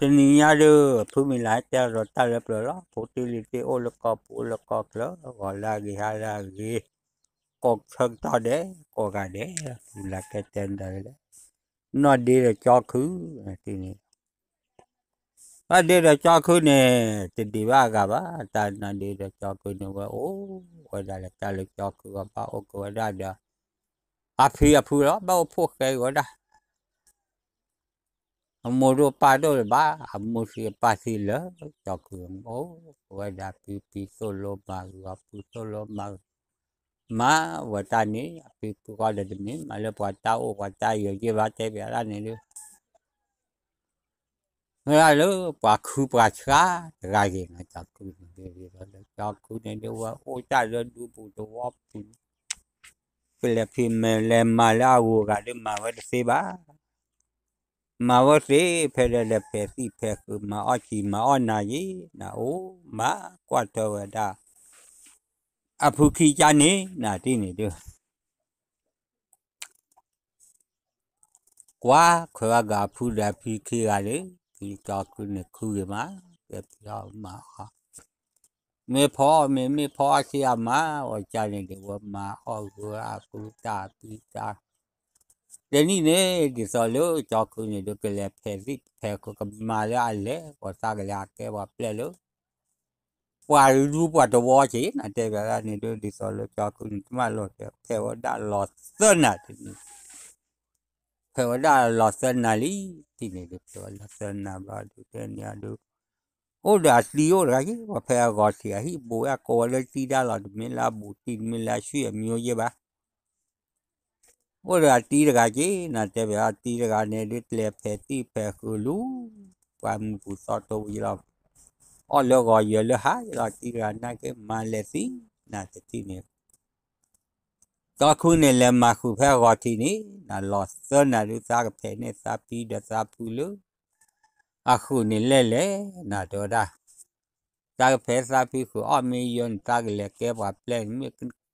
တနံၤညါဒုး ဖုမံၤလၢ်တဲလီၤတၢ်လၢပျၢၤလီၤ. ဖိတံၢ်လံၤသ့ၣ်အိၣ်လၢကီၢ်ပူၤလၢကီၢ်ချၢ ဂီၤလၢအဂ့ၤ ဟါလၢအဂ့ၤ, ကိးဆၢကတီၢ်ဒဲး ကိးဂၤဒဲး, ဖုမံၤလၢ်ကဲတဲဒ်လဲၣ်, နီၢ်ဒ့ဒီးကၠီခုန့ၣ်, နီၢ်ဒ့ဒီးကၠီခုန့ၣ် တဒံးဘၣ်အဂၤဘၣ်. တၢ်နီၢ်ဒ့ဒီးကၠီခုန့ၣ် ဝဲအိၣ်ဝဲဒၣ်လၢတၢ်လၢကၠီခုအဘၣ်အိၣ်က့ၤဝဲဒၣ်ဒီး အဖံအဖုလီၤ. ဘၣ်အိၣ်ဖှိၣ်ဃဲက့ၤဝဲဒၣ် အမိၢ်ဒိၣ်ပၢ်ဒိၣ်တဘၣ်, အမိၢ်သံအပၢ်သံလၢ ကၠီခုအိၣ်ဝဲဒၣ် ဖံဖံသိၣ်လိမၤဂ့ၤ အဖုသိၣ်လိမၤဂ့ၤ, မၤဝဲတၢ်န့ၣ် အဖံဖုဃီဒီးတမ့ၢ်မၤလၢပှၤတၢ်အိၣ်ပှၤတၢ်ယၢၤယ့ၢ်ဘၣ် တဲဘၣ်ဒၣ်န့ၣ်ဒုး ဝဲဒၣ်လၢပှၤခုပှၤဆှါတဂၤဂ့ၤန့ၣ် ကၠီခုန့ၣ်ဒုး ကၠီခုန့ၣ်ဒုး ဝဲအိၣ်တၢ်လၢဒူပူၤသဝီပူၤ ကလဲၤဖံးမဲာ်လဲၤမၤလၢအဂုၤအဂၤဒုး မၤဝဲတသ့ဘၣ်. မၤဝဲသ့ ဖဲလဲၣ်လဲၣ်ဖဲးသံၣ်ဖဲးဃုာ် မၤအီၣ်စံာ်မၤအီၣ်နၤယံၤ နအိၣ်မၤကွၢ်ထွဲဝဲဒၣ် အဖုခံကါန့ၣ် နတံၢ်န့ၣ်ဒုး ကွၢ်ခွဲးဝဲဂၤအဖုဒီးအဖံခံဂၤန့ၣ် ဖံကၠီခုန့ၣ်ခုဂ့ၤမး ဖဲဖံအီၣ်မၤအီၣ် မ့ၢ်ဖီအီၣ်မ့ၤ မ့ၢ်ဖီအီၣ်ဆံးအမၤ ဝဲကၢန့ၣ်ဒုး ဝဲမၤအီၣ်ဂ့ၤအဖုတၢ်ဖံတၢ် တနံၣ်န့ၣ် ဒ်သိးလၢကၠီခုန့ၣ်ဒုး ကလဲၤဖဲးသံၣ်ဖဲးဃုာ် ကမၤလၢအလဲၤ ပှၤသးကလဲၤအကဲပှၤပျဲၢ်လၢ ပှၤဒူပှၤသဝီက့ၤ နတဲဘၣ်ဒၣ်န့ၣ်ဒုး ဒ်သိးလၢကၠီခုန့ၣ် တမၢလီၤတဲာ် ဖဲးဝဲဒၣ်လီၤသၢနၤတနံၣ် ဖဲးဝဲဒၣ်လီၤသၢနၤလံ တနံၣ်ဒုး ဖဲးဝဲလီၤသၢနၤဘျီဒုး တနံၣ်အဒုး အိၣ်ဒီးအတံၤအိၣ်တဂၤက့ၤ ပှၤဖဲအဂီၤထံး အဟံၣ်ဘူးဝဲကိးဝဲလၢတံၤဒၣ်လီၤ တမ့ၢ်လၢအဘူးတံၢ် တမ့ၢ်လၢအဆွံၣ်အမံၤယဲၢ်ဘၣ် အိၣ်ဒီးအတံၤတဂၤက့ၤ နတဲဘၣ်အတံၤတဂၤန့ၣ်ဒုး တလဲၤဖဲးသံၣ်ဖဲးဃုာ်လူၤ ပှၤမုၢ်ပူၤသီတိၤဝံၤလီၤ အီၣ်လၢဂီၤယၢၤလၢဟါယလီၤ တံၤတဂၤနာ်က့ၤ မၤလဲၤသံ နတထံၣ်န့ၣ် ကၠီခုန့ၣ် လဲၤမၤဃုာ်ဖဲအဂီၤထံးန့ၣ် နလီၤသၢနၤဒုး သးကဖဲးန့ၢ်သးဖံဒီးသးဖုလၢ အဃုာ်န့ၣ်လဲၣ်လဲၣ် နတဲဝဲဒၣ် သးကဖဲးသးဖံဃုာ်အီၣ်မ့ၢ်ယၢၤန့ၣ် သးကလဲၤကဲပှၤပျဲၢ်န့ၣ် မ့ၢ်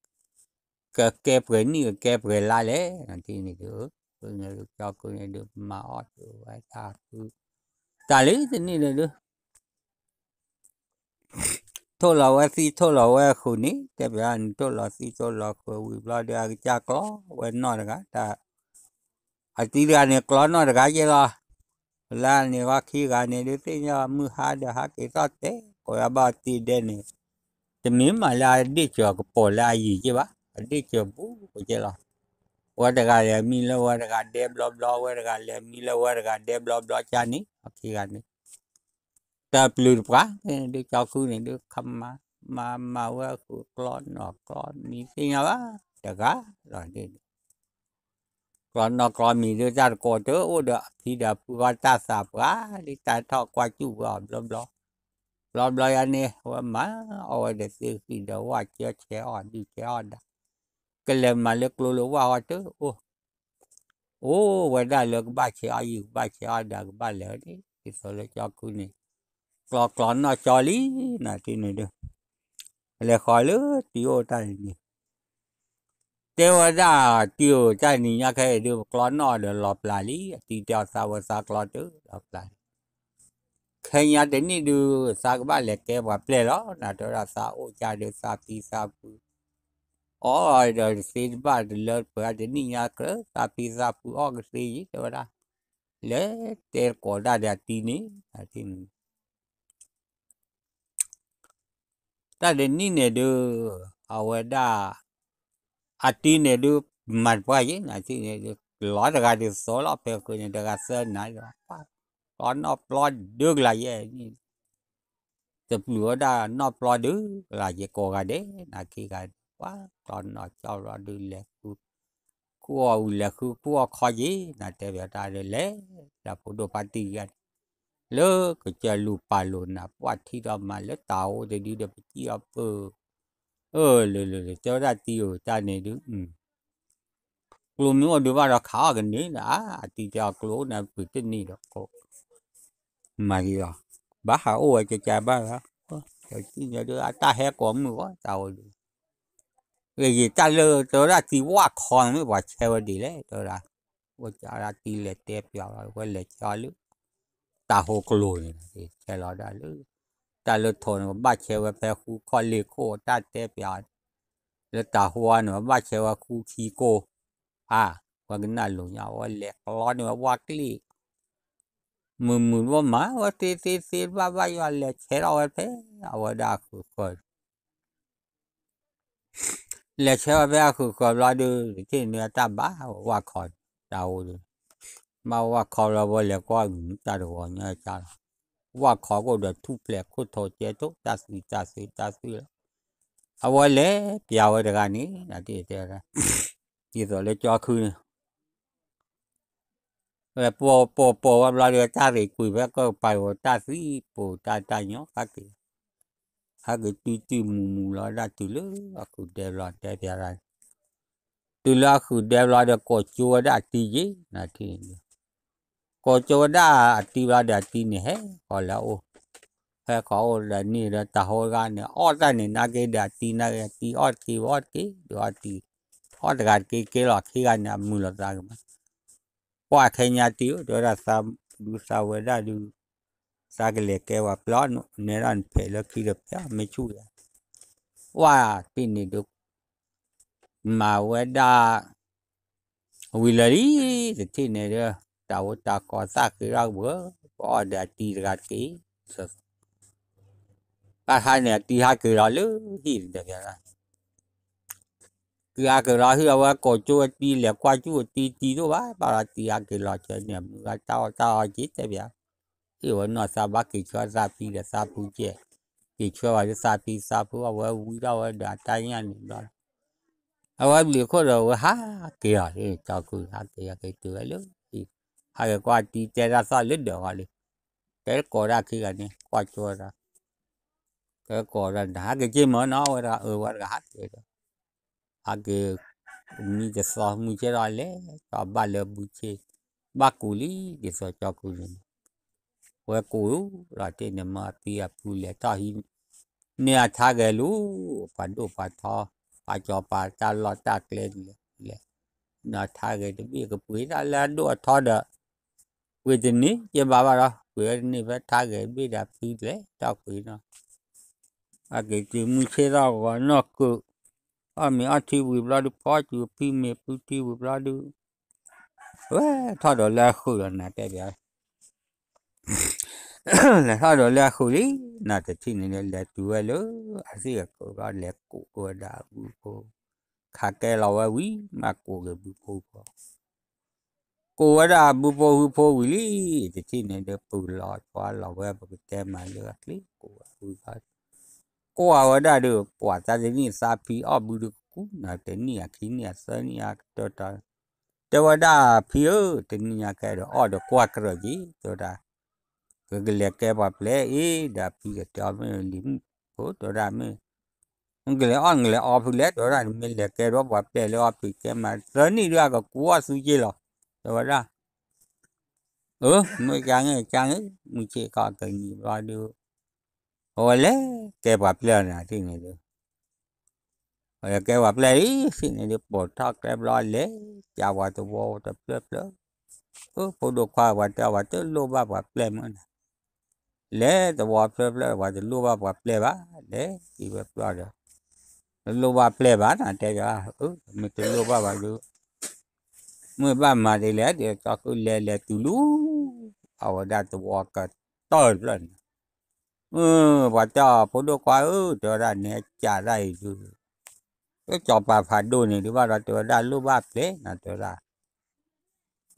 ကကဲပှဲၤနံၣ်ကကဲပှဲၤလါလဲၣ် နထံၣ်န့ၣ်ဒုး ကၠီခုန့ၣ်ဒုး မၤအီၣ်က့ၤဝဲတၢ်ဖု တၢ်လၢတနံၣ်န့ၣ်ဒုး ထိၣ်လီၤဝဲသံထိၣ်လီၤဝဲဃုာ်န့ၣ် တဲဘၣ်နထိၣ်လီၤသံထိၣ်လီၤဃုာ်ဝံၤဘျီဒီး အကစၢ်ကျီဝဲနီၢ်တဂၤ တၢ် အတံၤတဂၤန့ၣ် ကျီနီၢ်တဂၤယဲၢ်လီၤ လၢန့ၣ်ဂီၢ်ခံဂၤန့ၣ်ဒုး သ့ၣ်ညါမုၢ်ဟါဒီးဟးက့ၤသီၣ်တဲာ် ကိးဝဲဘၣ်အတံၤဒဲးန့ၣ် တမ့ၢ်မးလၢအဒ့ၣ်စၢၤကပီၤလၢအယံၤယဲၢ်ဘၣ် အဒ့ၣ်စၢၤဘူးကယဲၢ်လီၤ ဝဲတဂၤလဲၤမံလၢဝဲတဂၤဒဲဘျီဘျီ ဝဲတဂၤလဲၤမံလၢဝဲတဂၤဒဲဘျီဘျီ ကၢန့ၣ် အခံဂၤန့ၣ် တၢ်ပျုၤတပှၢ် ဒုးကၠီခုန့ၣ်ဒုး ခမၤ မၤမၤဝဲဃုာ်ကျီနီၢ်ကျီမံၤသ့ၣ်ညါဘၣ် တဂၤလီၤန့ၣ် ကျီနီၢ်ကျီမံၤဒုး တၢ်တကိးတအိၣ်ဒီးအဖံဒီးအဖုဃီတၢ်သးပှၢ် ဒ်တၢ်ထီၣ်ကွၢ်စူၣ်ဝဲအီၤဘျီဘျီ ဘျီဘျီယါန့ၣ် ဝဲမၤအီၣ်ဝဲဒီးသ့ၣ်ဃံဒီးဝၣ် ကၢဆဲးအီၣ်ဒုးဆဲးအီၣ်ဒၣ် ကလဲၤမၤလၢကျိလၢဝၣ်ဃီတအိၣ် အိၣ်ဝဲဒၣ်လၢကဘၣ်ဆဲးအီၣ်ယုၢ် ကဘၣ်ဆဲးအီၣ်ဒၣ် ကဘၣ်လဲၤဝဲန့ၣ် ဒ်သိးလၢကၠီခုန့ၣ် ကျီကျီနီၢ်ကၠီလံ နထံၣ်န့ၣ်ဒုး လဲၤဃီၤလၢတံၤအိၣ်တၢ်န့ၣ် တဲဝဲဒၣ် တံၤအိၣ်တၢ်နံၤညါခဲအံၤဒုး ကျီနီၢ်ဒီးလီၤပျၢ်လံ အတံၤတဲအီၤသးဝဲသးကျီတလီၤပျၢ်လံ ခဲညါတနံၣ်ဒုး သးကဘၣ်လဲၤကဲပှၤပျဲၢ်လီၤ နတဲဝဲဒၣ်သးအိၣ်ကၢ်ဒီးသးဖံသးဖု အီၣ်ဒီးတသ့တဘၣ်တလၢပှဲၤ တနံၣ်ညါကြၢး သးဖံသးဖုအီၣ်ကသ့ယံၤ တဲဝဲဒၣ် လဲၤတဲတကိးဒၣ်ဒီးအတံၤန့ၣ် တၢ်တနံၣ်န့ၣ်ဒုး အဝဲဒၣ် အတံၤန့ၣ်ဒုး မၤတပှၢ်ယံၤ နတံၤန့ၣ်ဒုး လီၤတဂၤဒုးသိးလီၤ ဖဲဃုာ်န့ၣ် တဂၤသၢနၤလီၤ ပှၤ ကျီနီၢ်ပျီဒုးကလၤယဲၢ်န့ၣ် တပျုာ်ဝဲဒၣ်နီၢ်ပျီဒုးကလၤယဲၢ် ကိးဂၤဒဲး နခံဂၤဒဲး ပှၤ ကျီနီၢ်ကၠီလီၤဒုး လဲၤဃု ခိၣ်အီၣ်ဝံၤလဲၤဃုခိၣ်အီၣ်ခီယံၤ နတဲဘၣ်တၢ်ဒုးလဲၤ တၢ်ဖိဒိၣ်ဖါတံၢ်ယါန့ၣ် လၢကစၢၢ်လူၤပာ်လိာ်နၤ ပှၤထံၣ်ထီၣ်မၤလၢတၢ်အိၣ်တဒုဒီးပစံၣ်အီၤပၢၢ် အၢ လၢလၢလၢ တဲဝဲဒၣ်တံၤဧၢ တၢ်န့ၣ်ဒုး ကျိမ့ၢ်အိၣ်ဒုးဘၣ်ဒီးခးအီၣ်ကန့ၢ်ဒီး အါ အတံၤတဲအီၤကျိအိၣ်န့ၣ် ပှ့ၤတန့ၢ်ဒီး မၤက့ၤအီၤ ဘၣ်ဟးအိၣ်ဝဲကကါဘၣ်လီၤ တံၤန့ၣ်ဒုးအတၢ်ဟဲကိးမုၢ်ဂီၢ် တၢ်အိၣ်ဒုး ဂ့ၤဂ့ၤတၢ်လၢ တဲဝဲဒၣ်တံၤဝၣ်ခီန့ၣ်မ့ၢ်ပှၤဆဲးဝဲဒ်လဲၣ် တဲဝဲဒၣ် အိၣ်ကၢဒၣ်တံၤလဲၤတဲပျီလီၤ ဝဲလဲၤဆဲးအီၤလၢ တၢ်ဟိကျိၤန့ၣ် ဆဲးလီၤဒၣ်လၢ တၢ်လၢထိးန့ၣ် ကဘၣ်ဆဲးဝဲဖဲဃုခီၣ်လ့ၢ်ခိၣ် တၢ်တဲပၠး လၢတၢ်ဟိအါန့ၣ် ဘၣ်ဆဲးဝဲဃုခံကိၢ် အါ ဝဲကနၣ်လိၤညါ ဝဲလဲၤကျီန့ၢ်ဝဲဝၣ်ကျ့ၣ် မုာ်မုာ်ဝဲမး ဝဲသ့သ့သ့ဘၣ်ဘၣ်ယွၤလဲၤဆဲးထီၣ်ဝဲဖဲ အဝဲဒၣ်အဃုာ်ဃၢၤ လဲၤဆဲးဝဲဖဲအဃုာ်ဃၢၤဘျီဒုး တထံၣ်န့ၣ်တၢ်ဘၣ်ဝဲဝၣ်ခီ တၢ်အိၣ်ဒုး ဘၣ်ဝဲဝၣ်ခီဘျီဝဲလဲၤကွၢ်မုာ်တၢ်တဂီၤညါတၢ်လီၤ ဝၣ်ခီကအိၣ်ဒီးထူၣ်ဖျဲးခိၣ်ထိးကဲထိၣ် တၢ်သွံၣ်တၢ်သွံၣ်တၢ်သွံၣ်လီၤ အဝဲလဲၤပၠးဝဲတဂၤန့ၣ် နတဲတဲ ဒ်သိးလၢကၠီခုန့ၣ် ဝဲပိာ်ပိာ်ပိာ်ဝဲဘျီဒီး တၢ်ရ့ၣ်ကွံာ်ဖဲကၢၢ်ပၤဒီး တၢ်သွံၣ်ပိာ်တၢ်တၢ်ညီ ဟဲက့ၤ ဟဲက့ၤတုၤတုၤမူၤမူၤလီၤဒၣ်တုၤလၢအဃုာ်ဒဲဘျီ တဲပၠးဒၣ် တုၤလၢအဃုာ်ဒဲဘျီဒီး ကိးကၠိဝဲဒၣ်အတံၤယ့ၣ် နထံၣ်န့ၣ် ကိးကၠိဝဲဒၣ်အတံၤဘျီဒီး အတံၤန့ၣ်ဟဲဃီၤလၢအအိၣ် ဟဲဃီၤအိၣ်ဒီးန့ၣ်ဒီး တၢ်ဟိတဂၤန့ၣ် အီၣ်တၢ်န့ၣ် နာ်က့ဒီးအတံၤ နာ်က့အတံၤအီၣ်တက့ၢ် အီၣ်တက့ၢ် ဒီးအီၣ်တံၤ အီၣ်တဂၤတက့ၢ်က့လီၤ ခံဂၤန့ၣ် အမုာ်လိာ်သးကမး ပှၢ်ခဲညါတံၤဧၢ တဲဝဲဒၣ်သးဒူသးဝဲဒၣ်ဒုး သးကလဲၤကဲပှၤပျဲအီၣ် နဲဒၣ်နဖဲးလၢခံဒီးဖဲးအီၣ်မ့ၢ်ဆူၣ်ယၤ ပှၢ်တံၤန့ၣ်ဒုး မၤဝဲဒၣ် ဝံၤလၢာ်လံ တထံၣ်န့ၣ်ဒီး တၢ်အိၣ်တၢ်ကီသၣ်ဃ့ထီၣ်ကဘၢ ပအီၣ်ဒီးအတံၤတဂၤတက့ၢ် ဘၣ်ခါန့ၣ် အတံၤဟးက့ၤလီၤလၢဟံၣ်န့ၣ်ဒီး က့ၤဟးက့ၤလီၤဟံၣ်အဝဲကိးကၠိဝဲတံၤလဲၤကွၢ်ကၠူၣ်အတံၤတံၤဒိၣ်ဘၣ် ဘၣ်လီၤတံၤဟးက့ၤလီၤဆဲန့ၣ် မုၢ်ဂၤတၢ်အီၣ်တၢ်အီက့ၤတဲပၠး ဟ့ၣ်ဝဲနီၢ်သးဘၣ်က့ၤဆှၢသးဖံဒီးသးဖုကဲ က့ၤဆှၢဝဲဒၣ်သးဖံသးဖုအဝဲဝံထီၣ်ဝဲဒီးအတၢ်ညၣ်န့ၣ်ဘျီ အဝဲဘျုးခိၣ်ဒီးဝဲဟးက့ၤလီၤ ကၠီကုၢ်ဟးက့ၤဟးက့ၤတုၤဝဲလၢ ဟးက့ၤကွၢ်တံၤတဲတၢ်သီၣ်လၢဒၢးဂီၤလံ တဲကိးဒၣ်ခံဂၤန့ၣ် ကွၢ်ကၠိဝဲဒၣ် တဲကိးဒၣ် ဟးက့ၤက့မၢနီၤ ဝဲတဂၤအၢဝဲတဂၤဟးက့ၤဒီး ဟးက့ၤ မံတသီမုၢ်ဆ့ၣ်ထီၣ်လဲၤ ကီဘၣ်လၢဘုဆ့ ဘၣ်ကူးလံ ဒ်သိးကၠီကုၢ်န့ၣ် ဝဲကူးလီၤတ့ၢ်န့ၣ် မၢအဖံအဖုလဲၤထီၣ်ဟံး န့ၢ်အထါဂဲၤလူၤ ပှၤဒိၣ်ပှၤထီ ပှၤကၠီၤပၤတၢ်လီၢ်တၢ်ကျဲန့ၣ်လဲၣ် လဲၤ န့ၢ်အထါဂဲၤတဘ့ၣ်ကပှ့ၤတၢ်လၢအဒိၣ်အထီဒီး ပှ့ၤတန့ၢ်က့ဘၣ်ဘၣ်ဒီး ပှ့ၤဝဲတန့ၢ်ဖဲထါဂဲၤတဘ့ၣ်ဒီးဖံလဲၤထီၣ်ပှ့ၤနီၤ အက့ၤတုၤမုၢ်ဆ့ၣ်ထီၣ်ဂီၤနီၢ်ကုး အီၣ်မ့ၤအီထံဝံၤဘျီဒုး ဖီစူၤဖံမ့ၤဖုထံဝံၤဘျီဒုး ဝဲထီၣ်ဒီးလၢအဃုာ်လီၤနၤတဲပၠး လဲၤထီၣ်ဒီးလၢအဃုာ်လံ နတထံၣ်န့ၣ်ဒီး လဲၤတုၤဝဲလၢအသံၣ်အခိၣ်ဘျီ လဲၤကူးဝဲဒၣ်အဘုဖိ ခးကဲလီၤဝဲဝံၤ မၤကူးက့ၤဘုဖိဖိ ကူးဝဲဒၣ်ဘုဖိဟုဖိဝံၤလံ တထံၣ်န့ၣ်ဒီး ပုၢ်လီၤပှၤလီၤဝဲ ပကတဲမၤလၢအချ့ ကူးဝဲဘုဖိ ကွၢ်ဝဲဒၣ်ဒီး ပှၤတၢ်တနံၣ်သးဖံအီၣ်ဘုဒုးကကူးနၤ တနံၣ်အခံနံၣ်အသၢနံၣ်အကတၢၢ် တဲဝဲဒၣ်ဖံဧၢ တနံၣ်ညါကဲဒီးအီၣ်ဒီးကွၢ်ကြၢးက့ၤ တဲဝဲဒၣ် ကကလဲၤကဲပှၤပျဲၢ်အံၤ ဒီးဖံကတဲအီၤမ့ၢ်လံၤမုၣ်ဖိ တဲဝဲဒၣ်မ့ၢ် နကလဲၤအီၣ်နကလဲၤအီဖုလဲၣ် တဲဝဲဒၣ် နမ့ၢ်လဲၤကဲဒီးပှၤပျဲၢ်လၢအီၣ်ဖံးကဲမး သၢနံၣ်ဒုးအကကူးအီၣ်သုက့လီၤ တဲဝဲဒၣ် အၢ မ့ၢ်ကါန့ၣ်ကါန့ၣ် မုၢ်ဆ့ၣ်ခီကနံၤဘျီဒုး အဝဲလဲၤကဲပှၤပျဲၢ်နၤထံၣ်န့ၣ်ဒုး အဝဲကဲပှၤပျဲၢ်လံ ထံၣ်န့ၣ်ဒုး ပိာ်ထီၣ်ကျဲဘျီလဲၤ ကးပှၤသဝီတဖျၢၣ်ဖျၢၣ် အၢ ဖိဒိၣ်ခွါပှၤတဲအီၤ ပှၤတလိၣ်ဘၣ်ပှၤပျဲၢ်မးနၤ လဲၤသဝီဖျၢၣ်ဖျၢၣ် ပှၤတလိၣ်ဘၣ်ပှၤပျဲၢ်ဘၣ် လဲၤက့ၤဝဲပျီဒီး တလိၣ်ဘၣ်ပျဲၢ်ဘၣ်နၤ တဲယၤ အၢ မ့ၢ်တလိၣ်ဘၣ်ဘၣ်ဒုး မ့ၢ်ဘၣ်မၤဒ်လဲၣ် ဒ်သိးကလဲၤလဲၤတုၤလူၤ အဝဲဒၣ်သဝီကတၢၢ်တဖျၢၣ်န့ၣ် ပှၤတဲအီၤ ဖိဒိၣ်ခွါဧၢ တဲဝဲဒၣ် နဲကးဒၣ်အံၤဒုး လၢစီၤပၤဖးဒိၣ်န့ၣ်ဒုးဘၣ်ဒီး တဲဝဲဒၣ်လိၣ်ဘၣ်ပျဲၢ်နၤ တဲဝဲဒၣ်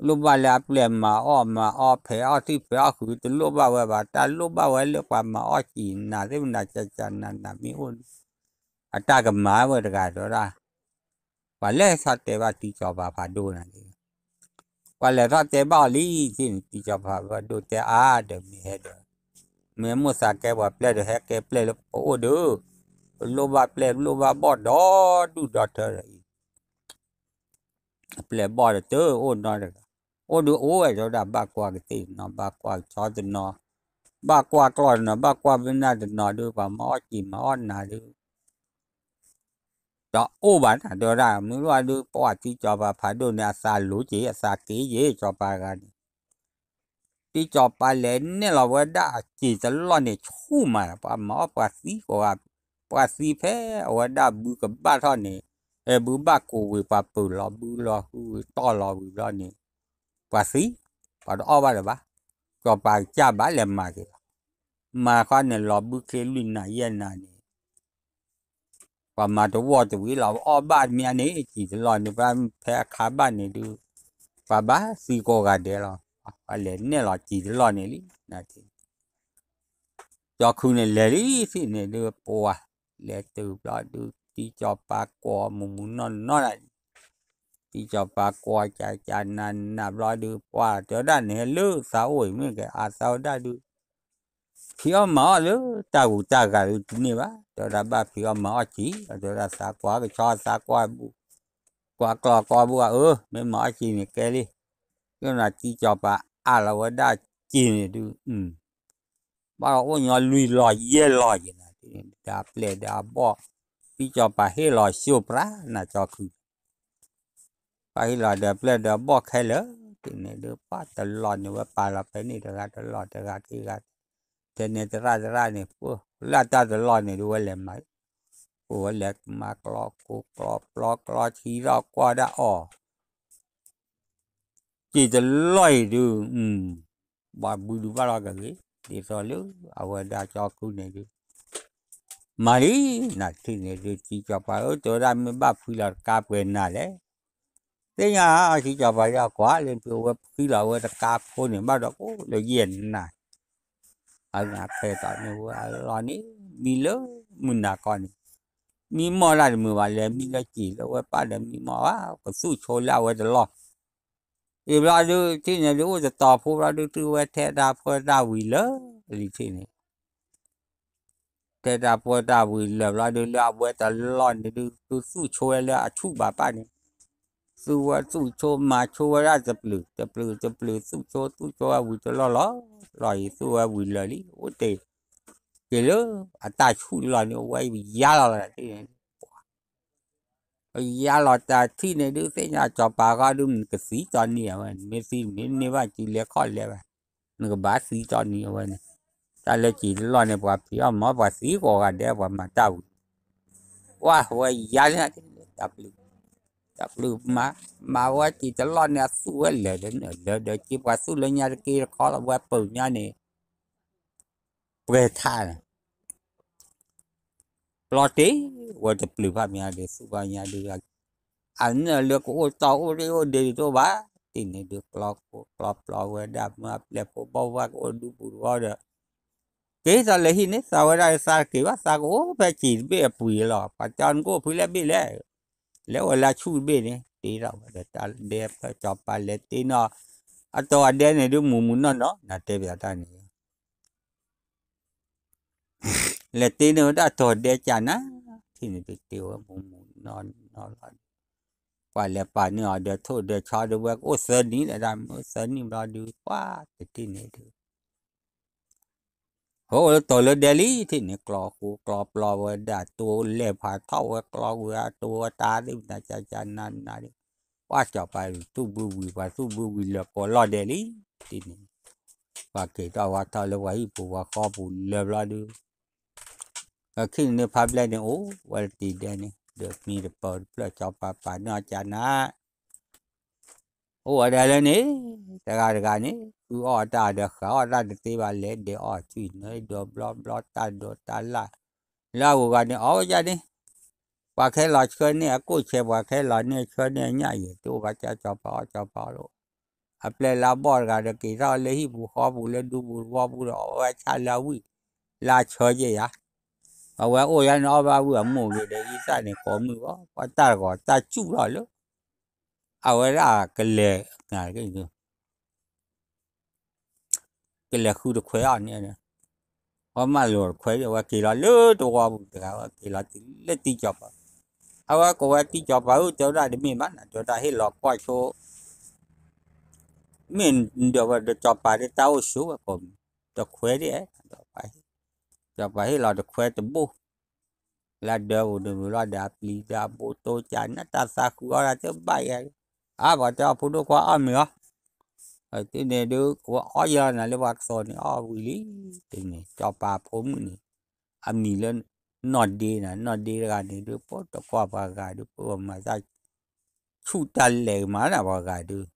လိၣ်ဘၣ်လၢအပျဲၢ်မၤအီၣ်မၤအီဖဲးအီၣ်သံၣ်ဖဲးအီၣ်ဃုာ် တလိၣ်ဘၣ်ဝဲဘၣ် တၢ်လိၣ်ဘၣ်ဝဲလၢပှၤမၤအီၣ်စံာ်နၤသ့ၣ်မနၤ ကကနၤနၤမ့ၢ်အိၣ် အတၢ်ကမၤဝဲတဂၤတဲဝဲဒၣ် ပှၤလဲၤထီၣ်တဲဘၣ်တံၤစီၤပၤဖးဒိၣ်နၤ ပှၤလဲၤထီၣ်တဲဘၣ်အီၤလံ တံၤစီၤပၤဖးဒိၣ်တဲအါဒီးမ့ၢ်ဟဲဒီး မ့ၢ်မိၣ်သးကဲပှၤပျဲၢ်ဒီးဟဲကဲပျဲၢ်လၢပအိၣ်ဒီး ပလိၣ်ဘၣ်ပျဲၢ် ပလိၣ်ဘၣ်ဘီၣ်ဒီဒူၣ်ဒီထၢဒီးအံၤ ပျဲၢ်ဘီၣ်ဒီးတအိၣ်နီတဂၤ အိၣ်ဒုးအိၣ်ဝဲတဲဝဲဒၣ် ဘၣ်ကွၢ်ကသ့ၣ်တနီၤ ဘၣ်ကွၢ်ဆီတနီၤ ဘၣ်ကွၢ်ကျီၢ်တနီၤ ဘၣ်ကွၢ်မ့ၢ်နၢ်တနီၤဒုး ပှၤမၤအီၣ်စံာ်မၤအီၣ်နၤဒုး တအိၣ်ဘၣ်နၤတဲဝဲဒၣ် မ့ၢ်ဝဲဒုး ပှၤတံၤစီၤပၤဖးဒိၣ်န့ၣ် အသးလိၤက့ၤ အသးက့ၤက့ၤ စီၤပၤတဂၤန့ၣ် တံကၠီၤပၤလဲၤနဲၣ်လီၤဝဲဒၣ်အစံာ်တလီၢ်န့ၣ် ဆူၣ်မး ပှၤမၤအီၣ်ပှၤသံကိးဂၤ, ပှၤသံဖဲအဝဲဒၣ်ဘုကဘၣ်ထီၣ်န့ၣ်, အဲဘုဘၣ်ကိးဝံၤ ပှၤပၢၤလီၤဘုလီၤဟုတီၢ်လီၤဝံၤဘျီန့ၣ်, ပှၤသံ, ပှၤတအီၣ်ဘၣ်လၢၤဘၣ်, ကၠီၤပၤကစၢ်ဘၣ်လဲၤမၤက့ၤလီၤ. မၤဃီန့ၣ် လီၤဘုချ့လွံၢ်နၤယဲၢ်နၤန့ၣ် ပှၤမၤတဝီတဝံၤလီၤ, အီၣ်ဘၣ်မ့ၢ်န့ၣ် စံာ်တလီၢ်န့ၣ် ပှၤဖဲအခါဘၣ်န့ၣ်ဒုး, ပှၤဘၣ်သံကိးဂၤဒဲးလီၤ. ပှၤလဲၤနဲၣ်လီၤစံာ်တလီၢ်န့ၣ်လံ, ကၠီၤခုန့ၣ်လဲၤလံ ထံၣ်န့ၣ်ဒုး ပှၤလဲၤတုၤဘျီဒုး တံကၠီၤပၤကိးမုၢ်မုၢ်နီၢ်နီၢ်ဒၣ်, တံကၠီၤပၤကိးကကနနဘျီဒုး ပှၤတဲဝဲဒၣ်န့ၣ် လၢသးအိၣ်အံၤမ့ၢ်ကဲ အသးဝဲဒၣ်ဒုး ဖံးအီၣ်မၤအီၣ်လၢတၢ်ဂူၤတၢ်ဂၤဒုးတန့ၢ်ဘၣ်, တဲဝဲဒၣ်ဘၣ်ဖံးအီၣ်မၤအီၣ်စံာ်, တဲဝဲဒၣ်သးကွၢ်ကဆီသးကွၢ်ဘူၣ်, ကွၢ်ကျီၢ်ကွၢ်ဘူၣ် အၢ မ့ၢ်မၤအီၣ်စံာ်န့ၣ်ကဲလံ, ယနာ်တံကၠီၤပၤအးလီၤဝဲဒၣ်စံာ်န့ၣ်ဒုး ဘၣ်ဒီးအိၣ်ညီလွံၢ်လီၢ်ယဲၢ်လီၢ်ယဲၢ်နၤ, ဒီးအပျဲၢ်ဒီးအဘီၣ်, တံကၠီၤပၤဟ့ၣ်လီၤစိပြးနၤကၠီၤခု, ပှၤဟ့ၣ်လီၤဒီးပျဲၢ်ဒီးဘီၣ်ခဲလၢာ်, ထံၣ်န့ၣ်ဒုး ပှၤတလီၢ်န့ၣ် ဝဲပာ်လီၤဖဲန့ၣ်တဂၤတလီၢ်တဂၤခံဂၤ, ထဲန့ၣ်သရၣ်သရၣ်န့ၣ် လၢတၢ်တလီၢ်န့ၣ်ဒုး ဝဲလဲၤမၤ, အိၣ်ဝဲလဲၤမၤကျီကိးကျီပျီကျီထံထီၣ်ကွၢ်ဒၣ်အီၤ စံာ်တလီၢ်အံၤဒုး, ဘၣ်ဘုဒုးဘၣ်လီၤကဂ့ၤ, ဒ်သိးလၢအဝဲဒၣ်ကၠီၤခုန့ၣ်ဒုး, မၤလံ, နထံၣ်န့ၣ်ဒုး တံကၠီၤပၤဧၢ တဲဝဲဒၣ်မ့ၢ်ဘၣ်ဖှံလီၤတကါပှဲၤနၤလဲၣ်, သ့ၣ်ညါ တံကၠီၤပၤယကွၢ်လၢဖုဝဲဖှံလီၤဝဲတကါဖိန့ၣ် ဘၣ်ဒီးကိးလၢယဲၢ်နၤ အဖဲတီန့ၣ်ဝဲအလီၢ်န့ၣ် မံလၢမုၢ်နၤခီန့ၣ်, မံမီၢ်ဒၣ်တမုာ်ဘၣ်လဲၣ်, မံလၢစံာ်လၢဝဲပၢ်ဒီးမံမီၢ်ဘၣ်, ကသူၣ်ဆိလၢအဝဲတလီၢ်, အံၤဘျီဒုး ထံၣ်န့ၣ်ဒုးအိၣ်တတီၤဖိဘျီဒုး သုဝဲထဲတၢ်ပှဲၤတၢ်ဝံၤလၢာ်လံထံၣ်န့ၣ် ထဲတၢ်ပှဲၤတၢ်ဝံၤလၢာ်ဘျီဒုး လၢအဝဲတလီၢ်န့ၣ်ဒုး သုသူၣ်ဆိဝဲလၢအဆူၣ်ဘၣ်ပၢ်န့ၣ်, သုဝဲသူၣ်ဆိမၤဆိဝဲဒၣ်တပျုာ် တပျုာ်တပျုာ် သူၣ်ဆိသူၣ်ဆိဝဲဝံၤတလီၢ်လီၤ, လီၤအံၤသူၣ်ဝဲဝံၤလၢာ်လံ အိၣ်တ့ၢ် က့ၤလၢအတၢ်ဆူၣ်လီၢ်န့ၣ် အဝဲယါလီၤလၢာ်ထံၣ်န့ၣ် ယါလီၤတၢ်ထံၣ်န့ၣ်ဒုး သ့ၣ်ညါကၠီၤပၤဃီဒုး နကသံတီနံၤအဝဲန့ၣ် မ့ၢ်သံမ့ၢ်န့ၢ်ဘၣ် စုလဲၤခီၣ်လဲၤဘၣ်, နကဘၣ်သံတီနံၤအဝဲန့ၣ်, တၢ်လၢစံာ်တလီၢ်န့ၣ် ပှၤဖံးအီၣ်မၤအီၣ်ပှၤသံကိးဂၤဒဲး ပှၤမၤတၢ်ဝံၤ, ဝဲဝဲယါန့ၣ် တၢ်ပျုာ်, တၢ်ပျုာ်မၤ, မၤဝဲစံာ်တလီၢ်န့ၣ် အသူၣ်ဝဲလၢာ်ဒီးလၢာ်ဒီးက့ ပှၤသူၣ်လၢညါတက့တခီလီၤ ဝဲပၢၢ်ညါန့ၣ် ပှဲၤထးန့ၣ် ပျီတ့ၢ်ဝဲတပျုာ်ဖးမံၤဒီး သူၣ်ဖးညါဒုး, အနၢၣ်လၢကအိၣ်တီအိၣ်ရ့ၣ်အိၣ်ဒ့းတအိၣ်ဘၣ်, တ့ၢ်န့ၣ်ဒုး ကျီကျီပျီဝဲဒၣ်မ့ၢ်အပျဲၢ်ဖိဘီၣ်ဝဲကအိၣ်ဒူပူၤတဝီဒီး, က့ၤထီၣ်လၢဟံၣ်န့ၣ် သးဝဲဒၣ်သးတက့ၤဘၣ် သးကအိၣ်ဖဲစံာ်တဘ့ၣ်အပှံၤလီၤ, ပှၤတဲနကအိၣ်ဖဲလဲၣ်ဘ့ၣ်လဲၣ်, လဲၤအိၣ်လၢဆူၣ်တဘ့ၣ်န့ၣ် တ့ထီၣ်ဝဲဒီးတၢ်ဒဲဖျၢၣ်ကၠီၤပၤလဲၤတ့နီၢ်, အတီၤအဒဲန့ၣ်ဒုးမုၢ်မုၢ်နီၢ်နီၢ် နတဲပျးတၢ်န့ၣ် လဲၤတ့န့ၢ်ဝဲဒၣ်တီၤဒဲကၢ်နၤ, ထံၣ်န့ၣ်ဒုးတ့ဝဲမုၢ်မုၢ်နီၢ်နီၢ်လီၤ, ပှၤလဲၤပာ်န့ၢ်အီၤဒီးထိၣ်ဒီးဆီဒီးဝဲကအိၣ်သၢနံၣ်လၢဒၣ်မ့ၢ်သၢနံၣ်ဘျီဒုး ပှၤတထံၣ်န့ၣ်ဒုး ဟိၣ်လၢတီၤလၢဒဲလံ ထံၣ်န့ၣ် ကျီဃူကျီပျီဝဲဒၣ် တိလဲၤဖးထီၣ်ဝဲကျီဝဲ တိဝဲတၢ်သ့ၣ်မတၤကၢ်ကၢ်နါနါဒုး ပှၤစီၤပၤသူၣ်ဘုဝံၤ ပှၤသူၣ်ဘုဝံၤလၢာ်ကိးလီၢ်ဒဲလံ ထံၣ်န့ၣ် ပှၤက့ၤထီၣ်ဝဲထီၣ်လၢပှၤဟံၣ်ပူၤပှၤဃီပူၤလၢာ်ဘျီဒုး ကခံန့ၣ်ဖးဘျဲၣ်န့ၣ် အိၣ်ဝဲတံၤဒဲန့ၣ် ဒီးမံတပၢၤတဖျၢၣ် စီၤပၤပာ်န့ၢ်အီၤကၢ်နါ အိၣ်ဝဲဒၣ်လၢန့ၣ် တဂၤတဂၤန့ၣ် ဃုအီၣ်တၢ်ဒီးဃးအီၣ်တၢ်တသ့ဘၣ် လဲၤဒဲးအီၣ်ဆူၣ်န့ၣ် ဒီးဘျီဘျီတၢ်ဒိးတၢ်လၢ် လၢအဂုၤအဂၤန့ၣ် အီၣ်ဝဲဒၣ်န့ၣ် ပှၤခဲလီၤဆှၢန့ၢ်အကိၣ်ဆဲး ပှၤခဲလီၤန့ၢ်ဆှၢန့ၢ်အညၣ်ယဲၢ် တအိၣ်ဘၣ်ကၢ် စီၤပၤအီၣ်စီၤပၤအီၣ်လီၤ အပျဲၢ်လၢအဘီၣ်တဂၤဒီး က့ၤထီၣ်လၢဟံၣ်ပူၤဃီပူၤလၢဒူပူၤသဝီပူၤဒီး အီၣ်ဝဲဆၣ်လၢအဝံၣ် လၢအဆၢယဲၢ်ယၤ အဝဲအိၣ်ယါန့ၣ် အီၣ်ဘၣ်ဝံၣ်အမိၢ်ဂ့ၤဒီး အံသၣ်န့ၣ် ကိးမုၢ်ဂီၢ် ပှၤတၢ်တဂီၤတၢ်စူၣ်လီၤလၢ အဝဲဒၣ်ကလဲၤ ကလဲၤဃုတခွဲအီၤန့ၣ် ပှၤမၢလိာ်တခွဲ အဝဲက့ၤလီၤလၢတဝီပူၤတဂၤ အဝဲက့ၤလီၤတုၤလၢတံၢ်ကၠီၤပၤ အဝဲကိးဝဲတံၢ်ကၠီၤပၤဧၢ တဲဝဲဒၣ်တမ့ၢ်ဘၣ် တဲဝဲဒၣ်ဟ့ၣ်လီၤကွၢ်ဆိ မ့ၢ်ဒီးဝဲဒီးကၠီၤပၤဒီးတၢ်အိၣ်ဆိဝဲကိးမုၢ် တခွဲဒ် ကၠီၤပၤဟ့ၣ်လီၤတခွဲတဘိ လၢဒၢပူၤတမုာ်လီၤဒီးအပျံၤဒီးအဘိတိကၢ်နၢ်တၢ်သးဃုအီၣ်ဒၣ်တဘၣ်ယဲၢ် အါပှၤတဲအီၤဖိဒိၣ်ခွါအီၣ်မ့ၤအီၤ တန့ၣ်ဒုး ဝဲအီၣ်ယဲလီၤနၤလၢပှၤကသီန့ၣ် အီၣ်ဝံၤလံ, တန့ၣ် စီၤပၤဖိမုၣ်န့ၣ် အမံၤလၢ နီၢ်ဒ့နၤ, နီၢ်ဒ့တဂၤန့ၣ်ဒုး ပတကွၢ်ပှၤဂၤဒုး ပမၤတၢ် ဆူၣ်တၢ်လဲၤကမၤနၤပှၤဂၤဒုး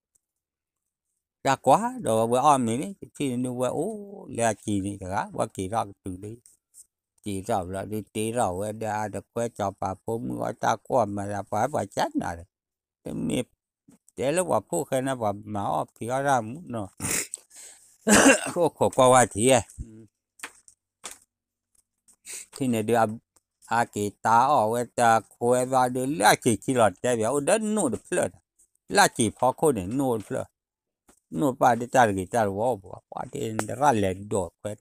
တၢ်ကွၢ်ဒီးဝဲအီၣ်မ့ၤန့ၣ် တထံၣ်န့ၣ်ဒုး ဝဲအိၣ်လၢအစံၤန့ၣ်တဂၤ ဝဲက့ၤထီၣ်ကတုၤလၢ က့ၤထီၣ်ဘျီဒုး တ့ထီၣ်ဝဲဒီးအတခွဲစီၤပၤဖိမုၣ်အီၣ်တၢ်ကွၢ်မၤလၢပှၤပှၤကနၤဒီး တမ့ၢ်တဲလၢပှၤဖိၣ်ဃဲန့ၣ် ပှၤမၤအီၣ်ဖံးအီၣ်တၢ်မူနီၤ အိၣ်ခိးကွၢ်ဝဲထံၣ် ထံၣ်န့ၣ်ဒုး အက့ၤတၢ်အီၣ်ဝဲတခွဲဘျီဒုး လၢအစံၤခံလီၤတဲဘၣ် အိၣ်ဒီးနိၣ်တဖျၢၣ်ဒီး လၢအစံၤဖီခိၣ်န့ၣ် နိၣ်တဖျၢၣ် နိၣ်ပၢ်ဒုးတၢ်တဂ့ၤတၢ်တဝီအိၣ်ပှၤ ပှၤတရၣ်လဲၤဒိးခွဲ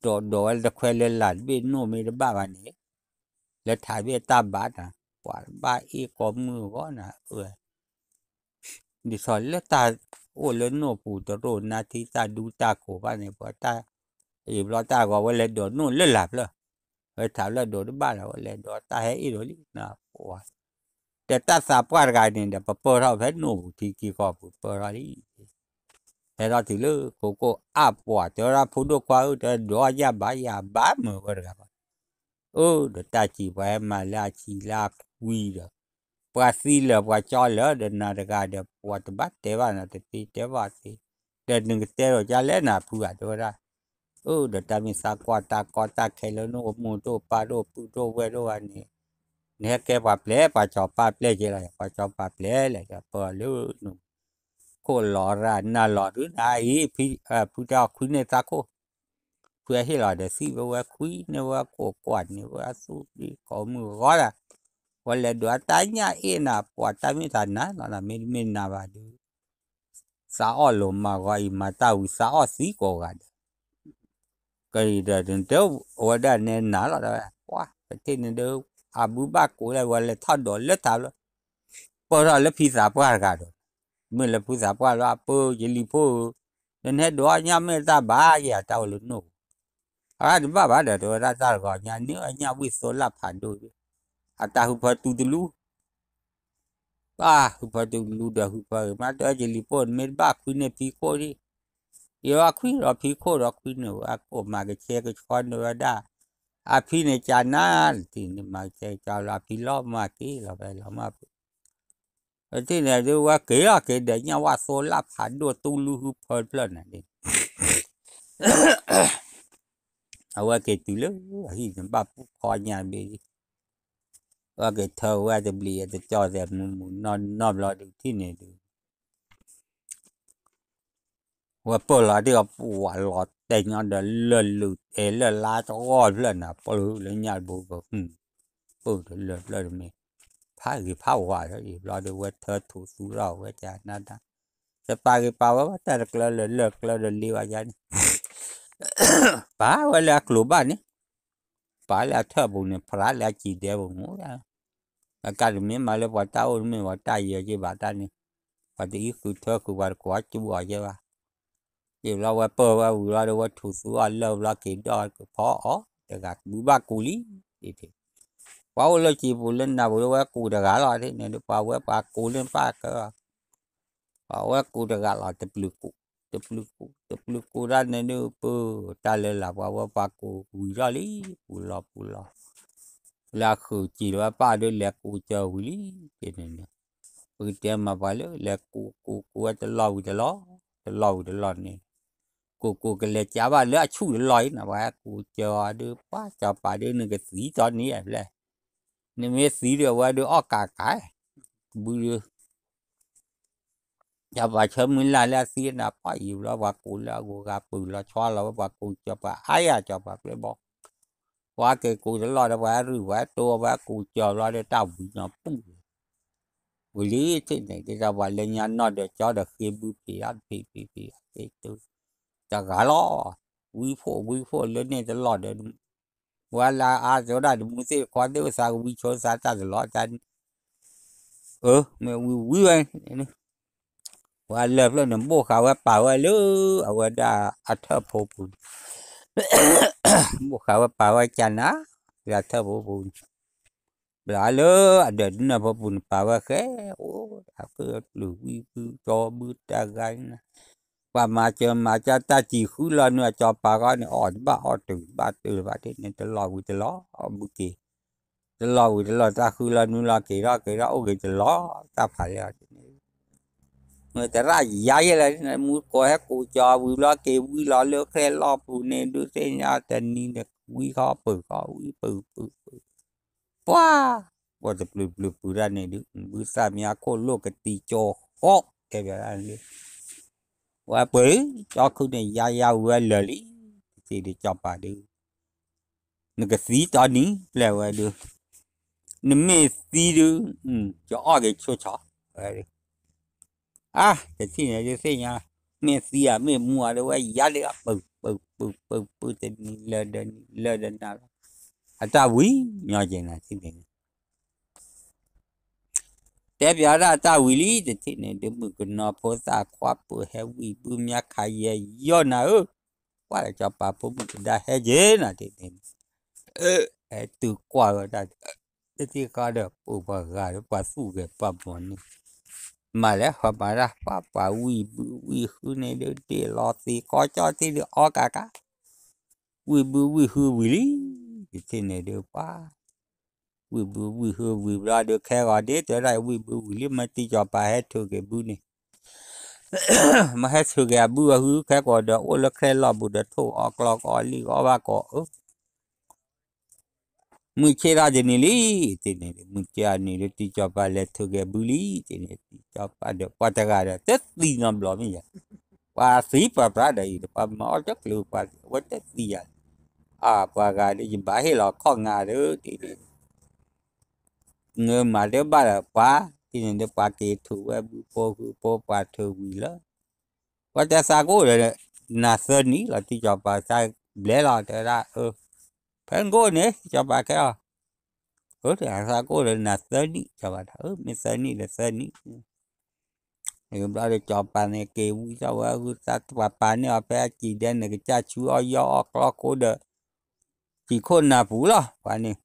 ဒိးဒိးဝဲတခွဲလၢလာ်တဘ့ၣ်နိၣ်မ့ၢ်တဘၣ်ဘၣ်န့ၣ် လၢထးဘ့ၣ်တၢ်ဘၣ်တၢ် ပှၤဘၣ်အ့ၣ်ကိးမုၢ်အဂီၢ်နၤ ဒ်သိးလၢတၢ်အိၣ်လၢနိၣ်ပူၤတရိၣ်နါထံတၢ်ဒူတၢ်ခိးဘၣ်န့ၣ် ပှၤတၢ် အံၤဘျီတၢ်ဂီၤဝဲလဲၤဒိးနိၣ်လၢလာ်ဖျၢၣ် ဝဲထးဖျၢၣ်ဒိးတဘၣ်လီၤ ဝဲလဲၤဒိးတၢ်ဟဲအ့ၣ်ဒိးလံ ပှၤ ဒီးတၢ်သးပှၢ်တဂၤန့ၣ်ဒီး ပပၢၢ်ထီၣ်ဖဲနိၣ်ပူၤထံခံကီၢ်ပူၤပၢၢ်ထီၣ်လံ ဟဲထီၣ်တုၤလၢခိခိၣ်အါပှၤ တဲဝဲဒၣ်ဖိဒိၣ်ခွါဧၢ တဲဒိးအီၣ်ယၣ်ဘၣ်ယၣ်ဘၣ်မုာ်ဝဲတဂၤဘၣ် အၢ ဒီးတၢ်စံးပှၤဟဲမၤလၢအဆံးလၢအခွံဒီး ပှၤသံလၢာ်ပှၤကၠီလၢာ်ဒီးနၤတဂၤဒီး ပှၤတဘၣ်တဲဘၣ်နၤ တသ့တဲဘၣ်သ့ ဒီးနကတဲဒီးကလဲၣ်နၤဖုဂၤတဲဝဲဒၣ် အၢ ဒီးတၢ်မ့ၢ်သးကွၢ်တၢ်ကီတၢ်ခဲလၢနအိၣ်မိၢ်ဒိၣ်ပၢ်ဒိၣ်ပုၢ်ဒိၣ်ဝဲၢ်ဒိၣ်ဝဲန့ၣ် နဟဲကဲပှၤပျဲ ပှၤစီၤပၤပျဲက့ၤလီၤ ပှၤစီၤပၤပျဲလဲၣ်ဒီး ပၢၢ်လၢန ခိၣ်လီၤရၣ်နၢ်လီၤဒုးနၤအံၤ ဖုတဲအီၤခွံန့ၢ်သးခိၣ် ဖုဟဲဟ့ၣ်လီၤဒီးသံၣ်ဝဲဝဲခွံန့ၢ်ဝဲခိၣ်ကွၢ်န့ၢ်ဝဲအသူၣ်ဒံကိးမုၢ်ဂီၢ်ဒၣ် ဝဲလဲၤဒိးအတၢ်ညၣ်အ့ၣ်နၤ ပှၤတၢ်မ့ၢ်တၢ်နၤလီၤ မ့တမ့ၢ်နၤဘၣ်ဒုး သးအီၣ်လိာ်မၤဂီၤအံၤ မၤတၢ်ဝံၤသးအီၣ်သံကိးဂၤဒဲး ကရံၣ်ဒီးနတဲအဝဲဒၣ်နဲနၤလီၤ တဲဝဲ ပှၤ ပထံၣ်န့ၣ်ဒုး အဘုဘၣ်ကိးလၢ ဝဲလဲၤထီၣ်ဒိးလၢထးဘျီ ပၢၢ်ထီၣ်လၢဖံသးပှၢ်တဂၤဒီး မ့ၢ်လၢဖုသးပှၢ်လၢအပၢၢ်ယလံၤဖိဧၢ နဟဲဒိးအီၣ်ညၣ်မ့ၢ်တၢ်ဘၣ်ယဲၢ် တၢ်အိၣ်လၢနိၣ်ပူၤ အတဘၣ်ဘၣ်ဒီး တဲဝဲဒၣ်တၢ်တဂီၤညါန့ၢ်အီၣ်ညၣ်ဝံၣ်သိလၢ်ဖးဒိၣ် အတၢ်ဟုဖၢတူတလူ ပၢ်ဟုဖၢတူတလူဒီးဟုဖၢဂ့ၤမး တဲဝဲယလံၤဖိ နမ့ၢ်တဘၣ်ခွံန့ၢ်ဖံခိၣ်ဒံး ယဘၣ်ခွံဒီးဖံခိၣ်ဒီးခွံန့ၢ်ဝဲအခိၣ်မၤကဆှဲကဆှီန့ၢ်ဝဲဒၣ် အဖံန့ၣ်ကနၤ တထံၣ်န့ၣ်မၤကဆှဲကဆှီလၢအဖံလီၤမၢ်က့ၤလီၤဖဲလီၤမၢ်ပူၤ တထံၣ်န့ၣ်ဒုးဝဲက့ၤလီၤက့ၤဒီးညၣ်ဝၣ်သိလၢ်ဖးဒိၣ်တူလူဟုဖၢတဖျၢၣ်န့ၣ်ဒံး အဝဲက့ၤတုၤလၢအဟံၣ်န့ၣ် ဘၣ်ပူၤဖီညါဘ့ၣ်လံ အဝဲက့ၤထၢဝဲတဘျံးအတကၠီၣ်သဲးမူးမူးနီၢ်နီၢ်ဘျီဒုးထံၣ်န့ၣ်ဒုး ဝဲပၢၢ်လီၤဒ်အပှၤလီၤတဲာ်ညီဒီးလၢၢ်လုၢ်တဲလၢၢ်လါတဂီၢ်ဖျၢၣ်န့ၣ် ပၢၢ်လၢညၣ်တဘိဘၢ ပၢၢ်တလၢၢ်ဖျၢၣ်တမ့ၢ် ဖးဂ့ၤဖးဝါလၢဘျီဒုးဝဲထၢထူၣ်သူထီၣ်ဝဲကနၣ်တၢ် တပာ်ဂ့ၤပာ်ဝါဘၣ်တၢ်တကျၢလၢာ်လၢာ်ကျၢဒီးလ့ဝဲယါန့ၣ် ပာ်ဝဲလၢအကျိၤဘၣ်န့ၣ် ပာ်လၢအထၢၣ်ပူၤန့ၣ် ဖရၣ်လၢအစံာ်ဒဲပူၤမူ အကါတမ့ၢ်မၤလၢပှၤတၢ်အိၣ်တမ့ၢ်ပှၤတၢ်ယဲၢ်က့ၤဘၣ်တၢ်န့ၣ် ပှၤတအံၣ်ဃုထၢဃု ပှၤတကိးအီၣ်ကၠူအီၤယဲၢ်ဘၣ် ယံာ်ဘျီဝဲပၢၢ်ဝဲဝံၤဘျီဒီးဝဲထူၣ်သူအီၤလၢာ်ဘျီက့ၤဒီးကဖီအီၤ တဂၤဘုဘၣ်ကူးလံ ပှၤအိၣ်လၢစံာ်ပူၤလၢနၢ်ပူၤဒီးဝဲကူးတဂၤလီၤန့ၣ်ဒုး ပှၤဝဲပှၤကူးန့ၣ်ပၣ်ကၢ ပှၤဝဲကူးတဂၤလီၤ တပျုၤကူး တပျုၤကူး တပျုၤကူးဒၣ်န့ၣ်ဒုး ပၢၢ်တၢ်လၢလာ်ပှၤဝဲပှၤကူးဝံၤထီၣ်လံ ပူၤလီၤပူၤလီၤ လၢအဃုာ်စံာ်လီၤဝဲပၣ်ဒီးလဲၤကူးကၢဝံၤလံ တန့ၣ်န့ၣ် ပကတဲမၤပှၤလၢလဲၤကူးကူးကူးဝဲတလီၢ်ဝံၤတလီၢ် တလီၢ်ဝံၤတလီၢ်န့ၣ် ကူးကူးကလဲၤကးဘၣ်လၢအဆူၣ်တလီၢ်အံၤန့ၣ် ပှၤကူးကၢအီၤဒုး ပှၤစီၤပၤဒုးနကသံတီန့ၣ်လဲၣ် နမ့ၢ်သံဒီးဝဲဒုးအီၣ်ကးကး ဘုဒုး စီၤပၤဆၢမုၢ်လၢ်လၢအသံန့ၣ် ပှၤယံာ်ဘျီပှၤကူးလၢအဂီၤဂၤပုၢ်လီၤဆီလီၤဝဲ ပှၤကူးကၢပှၤအါယၤစီၤပၤပျဲၢ်ဘီ ပှၤက့ၤကူးတလီၢ်ဒီးပှၤဟဲရုၢ်ပှၤဟဲတိဝဲ ပှၤကူးကၢဘျီဒီးတၢ်ဝံၤညီပူၤ ဝံၤလံထံၣ်န့ၣ် ဒ်သိးပှၤလၢညါနီၢ်ဒီးကၠီဒီးဃ့ဘုဖံးအီၤဖံးဖံးဖံး တဂၤလီၤ ဝံဖိဝံဖိလၢန့ၣ်တလီၢ်ဒီး ဝဲလၢအါတဲဝဲဒၣ်တမူသ့ၣ်တခီသ့ၣ်ဝဲသးကဝံဆိသးတၢ်တလီၢ် တၢ် အၢ မ့ၢ်ဝံဝံဝဲ ပှၤလၢၢ်ဖျၢၣ်န့ၣ် ဘိၣ်ဃာ်ဝဲပာ်ဝဲလၢ အဝဲဒၣ်အထၢၣ်ဖိပူၤန့ၣ် ဘိၣ်ဃာ်ဝဲပာ်ဝဲကနၤ လၢအထၢၣ်ဖိပူၤန့ၣ် ဘျီလၢအဒၢးဒနၢၣ်ဖိပူၤန့ၣ် ပာ်ဝဲဃဲ အိၣ် အဃုပျုၢ်ဝံၣ်ဘုကၠီဘုတဂၤန့ၣ်, ပှၤမၤစၢၤမၤစၢၤတၢ်စံၣ်ဃုလီၤနုာ်အကၠီၤပၤဃီန့ၣ် အီၣ်တဘၣ်အီၣ်တုၤဘၣ်တုၤဘၣ်တ့ၢ်န့ၣ် တလီၤဝံၤတလီၤဘုက့ၤ, တလီၤဝံၤတလီၤတၢ်ဃုလီၤနုာ်လီၤက့ၤထီၣ်က့ၤထီၣ်အိၣ်က့ၤတလီၤတၢ်ဖးလဲၢ်အီၤန့ၣ် မ့ၢ်သရၣ်ယါယဲၢ်လၢ မူကီၢ်ဟဲကူးကၠီဝံၤဘျီက့ၤဝံလီၤလၢချဲလီၢ်ပူၤန့ၣ် ဒုးသ့ၣ်ညါတနံၤန့ၣ် ဝံခီပၢၢ်ခီဝံပၢၢ်ပၢၢ်ပၢၢ်, ပှၤ, ပှၤတပျုၤပျုၤပူၤတၢ်န့ၣ်ဒုး ဘုသၣ်မ့ၢ်အခိၣ်လိၣ်ကတံၤကၠိဃီ တဲဘၣ်ဒၣ်လၢ ဝဲပှဲၤလံ ကၠီခုန့ၣ် ယါယါဝံၤဝဲလၢာ်လံ, တထံၣ်ဒုးကၠီၤပၤဒုး နကသံတီနံၤ ပျဲဝဲဒုး, နမ့ၢ်သံဒုး, ကအီၣ်က့ၤဆိဆီၣ်, ဝဲဒုး, အါ, တထံၣ်န့ၣ်ဒုးသ့ၣ်ညါ, မ့ၢ်သံဧါမ့ၢ်မူဧါဒုး ဝဲယါဒုးအပၢၢ်ပၢၢ်ပၢၢ်ပၢၢ်တနံၤလၢာ်ဒီးနံၤလၢာ်ဒီးနၤလီၤ, အတၢ်ဝံၤညီက့ၤနၤထံၣ်န့ၣ် တဲပၠးဒၣ်တၢ်ဝံၤလံ တထံၣ်န့ၣ်ဒုး မုၣ်ကနီၤဖိသၣ်ခွါပၢၢ်ဟဲဝံၣ်ဘုမၠါခးယဲၢ်ယီၢ်နၤဧၢ, ပှၤဒီးကၠီၤပၤဖိမုၣ်ကဒါဟဲက့ၤနၤထံၣ်န့ၣ်, ဟဲတုၤကွၢ်ဝဲဒၣ်, တထံၣ်ဃီဒီး ပှၤဂၤဒီးပှၤသူၣ်ဂဲၤပှၤဘီန့ၣ်, မၤလဲၣ် ဟီမၤဒၣ်ပှၤပှၤဝံၣ်ဘုဝံၣ်ဟုန့ၣ်ဒုး ဒ့ၣ်လီၤသ့ၣ်ကီကၠီထံၣ်ဒုးအီကးကး, ဝံၣ်ဘုဝံၣ်ဟုဝံၤလံ, တထံၣ်န့ၣ်ဒုးပှၤ ဝံၣ်ဘုဝံၣ်ဟုဝံၤဘျီဒုး ခဲဂီၤဒ့ၣ်တဲဒၣ် ဝံၣ်ဘုဝံၤလံ မ့ၢ်တံၢ်ကၠီၤပၤဟဲထုးက့ၤဘုန့ၣ်, မ့ၢ်ဟဲထုးက့ၤအဘုအဟု ခဲကိာ်ဒီးအိၣ်လၢချဲလီၢ်ပူၤဒီး ထိၣ်အီၣ်ကျီကအီၣ်လံၣ်ကအီၣ်ဘၣ်ကိးအၢ, မုၢ်ဆ့ၣ်ထီၣ်တနံၤလံ, တထံၣ်န့ၣ် မုၢ်ဆ့ၣ်အနံၤဒုး တံၢ်ကၠီၤပၤလဲၤထုးက့ၤဘုလံ, တထံၣ်န့ၣ် တံၢ်ကၠီၤပၤဒီးပှၤတဂၤဒီး တသံနီတဘျီမ့ၢ်ယၤ, ပှၤသံပှၤပြးဒီးအံၤဒီး ပှၤမၤအီၣ်တချုးပှၤ အဝဲတသံယၤ, အါ ပှၤဂၤဒုး ယဘၣ်ဟ့ၣ်လီၤခီၣ်ငါဒီး တထံၣ်န့ၣ် နမၤတဘၣ်ဒီးပှၤ, တထံၣ်န့ၣ်ဒုး ပှၤက့ၤထုးဝဲဘုဖိဟုဖိ ပှၤထုးဝံၤလၢ ပှၤတဲသးကအိၣ်ဒီး နၤသၢနံၣ်လီၤ တံၢ်ကၠီၤပၤသးဘျဲလီၤ တဲဝဲဒၣ်, ဖဲနကအိၣ်န့ၣ် တံၢ်ကၠီၤပၤခဲအီၤ, အၢ တဲသးကအိၣ်ဒီးနၤသၢနံၣ် ကၠီၤပၤဒၣ် အၢ မ့ၢ်သၢနံၣ်ဒီးသၢနံၣ် ဘျီဒီးကၠီၤပၤန့ၣ် က့ၤဝံသးဝဲ ဂုၢ်သးပှၤပာ်န့ၢ်အီၤဖဲအစံာ်ဒဲန့ၣ် ကစၢ်ဆူအီၣ်ယီၣ်အီၣ်ကျီခိၣ်ဒီး စံာ်ခိၣ်နၢ်ပူၤလီၤ ပှၤန့ၣ်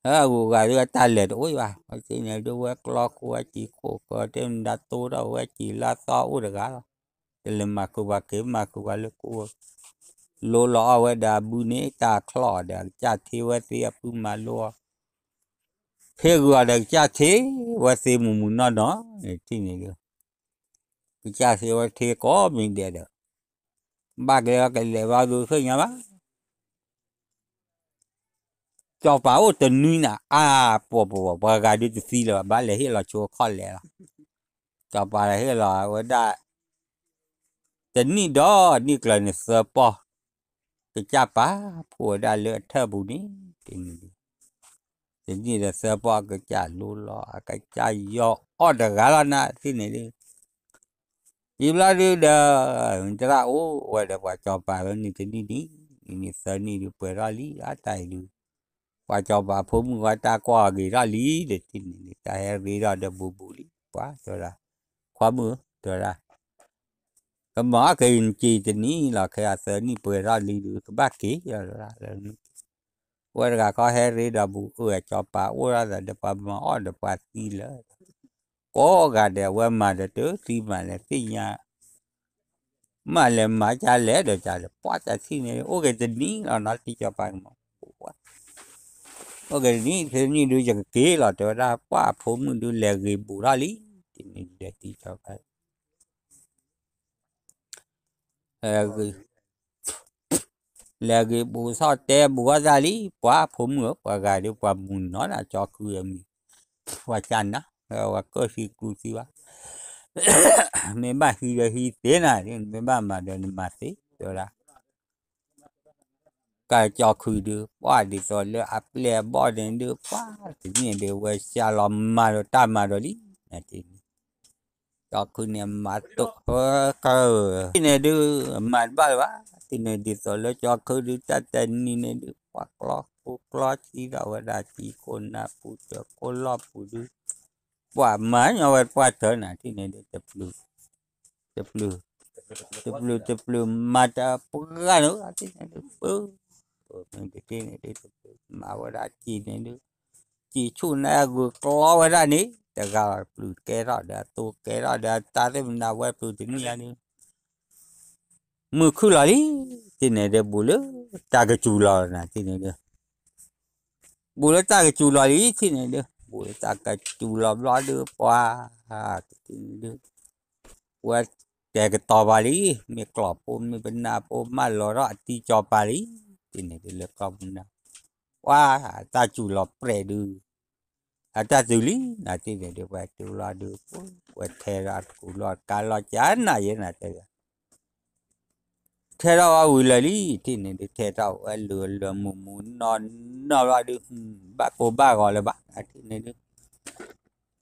အဂုၤအဂၤဒုးအတၢ်လဲၤတအိၣ်ဘၣ်, ပှၤစံာ်န့ၣ်ဒုးဝဲကျီခိၣ်ဝဲစံာ်ခိၣ်ကီး တဲမတၤတိထီၣ်ဝဲစံာ်လၢအသီအိၣ်တဂၤလီၤ, တလဲၤမၤဃုာ်ပှၤက့ၤ မၤဃုာ်ပှၤလၢကိး လိလီၤအီၣ်ဝဲဒၣ်ဘုန့ၣ် တၢ်ချီၣ်အီၤဒီး ကစၢ်ထ့ဝဲသ့အပုၢ်မၤလိအီၤ, ဖဲဂုၤအီၤဒီးကစၢ်ထ့ဝဲသ့မုၢ်မုၢ်နီၢ်နီၢ်, ထံၣ်န့ၣ်ဒုး ကစၢ်ထ့ဝဲထ့ကိးမံၤဒဲးဒီး ဘၣ်ကလဲၤကလဲၤဘၣ်ဒုးသ့ၣ်ညါဘၣ် ကၠီၤပၤအိၣ်တနွံနၤ အါ ပှၤပှၤပှၤ ပှၤဂၤဒုးတသံလၢၤဘၣ် ဘၣ်လဲၤဟ့ၣ်လီၤဆိခီၣ်လဲၤလီၤ, ကၠီၤပၤလဲၤဟ့ၣ်လီၤဝဲဒၣ် တနံၣ်ဒီးနံၣ်ကျၢၤန့ၣ်သၢပီၢ်, ကစၢ်ပာ်ဖှိၣ်ဝဲဒၣ်လၢအထၢၣ်ပူၤန့ၣ်, တနံၣ်ဒီးသၢပီၢ် ကစၢ်လိလီၤ အကစၢ်ယီၢ်အီၣ်တဂၤလီၤနၤ ထံၣ်န့ၣ်ဒုး ယံာ်ဘျီဒုးဒီး သရၣ်အိၣ်ဝဲဒီးပှၤကၠီၤပၤလၢန့ၣ်တနံၣ်န့ၣ်, နံၣ်န့ၣ်သၢနံၣ်ဒုးပှဲၤထီၣ်လံ အတၢ်အံၤဒုး, ပှၤကၠီၤပၤဖိမုၣ်ဝဲတၢ်ကွၢ်ဂ့ၤထီၣ်လံ ဒီးထံၣ်န့ၣ်ဒုး တၢ်ဟဲရ့ဒီးဒီးဘူးဘူးလံ ပှၤတဲဝဲဒၣ်, ခွါမုၣ်ဧၢ တဲဝဲဒၣ်, ကမၤအီၣ်က့ၤနစံာ်တနံၣ်လီၤ ခဲအသၢနံၣ်ပှဲၤထီၣ်လံဒုး ကဘၣ်က့ၤလီၤ ဝဲတဂၤခီဟဲရ့ဒီးဘူးအၢ အကၠီၤပၤအိၣ်ဒၣ်ဒီးပှၤမၤအီၣ်ဒီးပှၤသံလၢာ် ကိးဂၤဒဲး အဝဲမၤဒီးတသံမၤလဲၣ်သ့ၣ်ညါ, မၤလဲၣ်မၤကလဲၣ်ဒီးကလဲၣ် ပှၤတထံၣ်န့ၣ် အိၣ်က့ၤတနံၣ်လီၤနီၤ တံၢ်ကၠီၤပၤကမၤ, အိၣ်က့ၤတနံၣ် တနံၣ်ဒုးယကက့ၤလီၤ တဲဝဲဒၣ် ပှၤဖိမုၣ်ဒုးလဲၤဂ့ၤဘူးထီၣ်လံ, တနံၣ်ဒုးတံၢ်ကၠီၤပၤ လဲၤဂ့ၤဘူးထီၣ်တဲဘူးထီၣ်သးလံ ပှၤဖိမုၣ်ဧၢ ပှၤဂၤဒုးပှၤမုၢ်နီၤနၤ ကၠီၤခုအမံၤ, ပှၤကနၤ, ပှၤကၢၢ်သံကျူသံဘၣ်, မ့ၢ်ဘၣ်ဟံးဒီးဟံးသ့နၤ မ့ၢ်ဘၣ်မၤဒီးနမၤသ့ တဲဝဲဒၣ် ကၢ်ကၠီၤခုဒုး ပှၤဒ်သိးလၢအပျဲၢ်အဘီၣ်န့ၣ်ဒုး ပှၤတနံၣ်ဒုး ဝဲစှၤလီၤမၤဒီးတၢ်မၤဒီးလံ, ကၠီၤခုန့ၣ်မၤတိၢ်ဃၢကၢၢ်, န့ၣ်ဒုး မၤတဘၣ်လၢၤဘၣ်, တနံၣ်ဒ်သိးလၢကၠီၤခုဒုး တၢ်တနံၤန့ၣ်ဒုး ပှၤကျီဖိကျီထံဒီးဝဲဒၣ် စံာ်ခိၣ်နၢ်ပူၤ တၢၤခိၣ်လီၢ်ပူၤဒုး ပှၤမၤညီဝဲပှၤတၢၤနၤ တနံၣ်ဒုး တပျုၤ တပျုၤ တပျုၤ တပျုၤ မၤတပှၢ်န့ၣ် တနံၣ်ဒုး ပၢ မ့ၢ်တထံၣ်န့ၣ်ဒုး တပျုၤ မၤဝဲဒၣ်စံာ်န့ၣ်ဒုး စံာ်ဆူၣ်န့ၣ်အဂုာ်ကျီဝဲဒၣ်န့ၣ် တဂၤလီၤ ပျုၤကဲထီၣ်ဒီးအသိကဲထီၣ်ဒီးတၢ်သ့ၣ်မနၤဝဲပျုၤတနံၣ်ညါဒုး မုၢ်ခုၣ်လီၤလံ, ထံၣ်န့ၣ်ဒုး ဘူးလၢတၢ်ကစူၤလီၤနၤထံၣ်န့ၣ်ဒုး, ဘူးလၢတၢ်ကစူၤလီၤလံ ထံၣ်န့ၣ်ဒုး, ဘူးလၢတၢ်ကစူၤလီၤဘျီဒုး ပှၤ ထံၣ်န့ၣ်ဒုး ဝဲတဲာ်ကတီၤပှၤလံ, မ့ၢ်ကျီၢ်ဖိမ့ၢ်ပနၢ်ဖိမၢလီၤထီၣ်အတံကၠီၤပၤလံ, ထံၣ်န့ၣ်ဒုး လၢကျီၢ်ပူၤနၤ, ပှၤ တၢ်စူၤလီၤပြဲးဒုး အတၢ်တုၤလံ နၤထံၣ်န့ၣ်ဒုး ပှၤတုၤလီၤဒုး ပှၤထဲထီၣ်အကူၤလီၢ်ကါလီၤကၢနၤယဲနၤတဲ ထဲထီၣ်ဝဲဝံၤလၢာ်လံ ထံၣ်န့ၣ်ဒုး ထဲထီၣ်ဝဲလၢလၢမုၢ်မုၢ်နီၢ်နီၢ်ဘျီဒုး ဘၣ်ကိၢ်ဘၣ်ဂီၤလၢၤဘၣ် နၤထံၣ်န့ၣ်ဒုး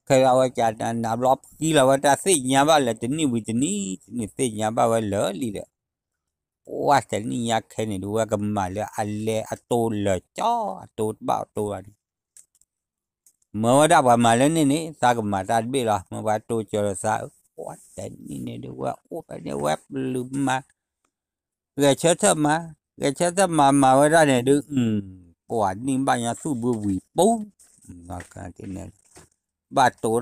ခဲထီၣ်ဝဲကနၤနၤဘျီ ပဃံလီၤဝဲတၢ်သ့ၣ်ညါဘၣ်လၢတနံၣ်ဝံၤတနံၣ် တနံၣ်သ့ၣ်ညါဘၣ်ဝဲလၢာ်လံဒီး ပှၤတနံၣ်ညါခဲန့ၣ်ဒုး ဝဲကမၤလၢအလဲအတိလၢာ်ကၠီ အတိတဘၣ်အတိဘၣ်ဒုး မၢဝဲဒၣ်ပှၤမၤလၢန့ၣ်န့ၣ် သးကမၤတၢ်တဘ့ၣ်လီၤ မၢပှၤတိစၢၤလီၤသး ပှၤတနံၣ်န့ၣ်ဒုး ဝဲအိၣ်ဖဲန့ၣ် ဝဲပျုၤမၤ ဂဲၤဆၢထၢၣ်မၤ ဂဲၤဆၢထၢၣ်မၤမၤဝဲဒၣ်န့ၣ်ဒုး ပှၤနံၣ်ဘၣ်ညီသူၣ်ဘုဝံၤပူၤ ဘၣ်တိထီၣ်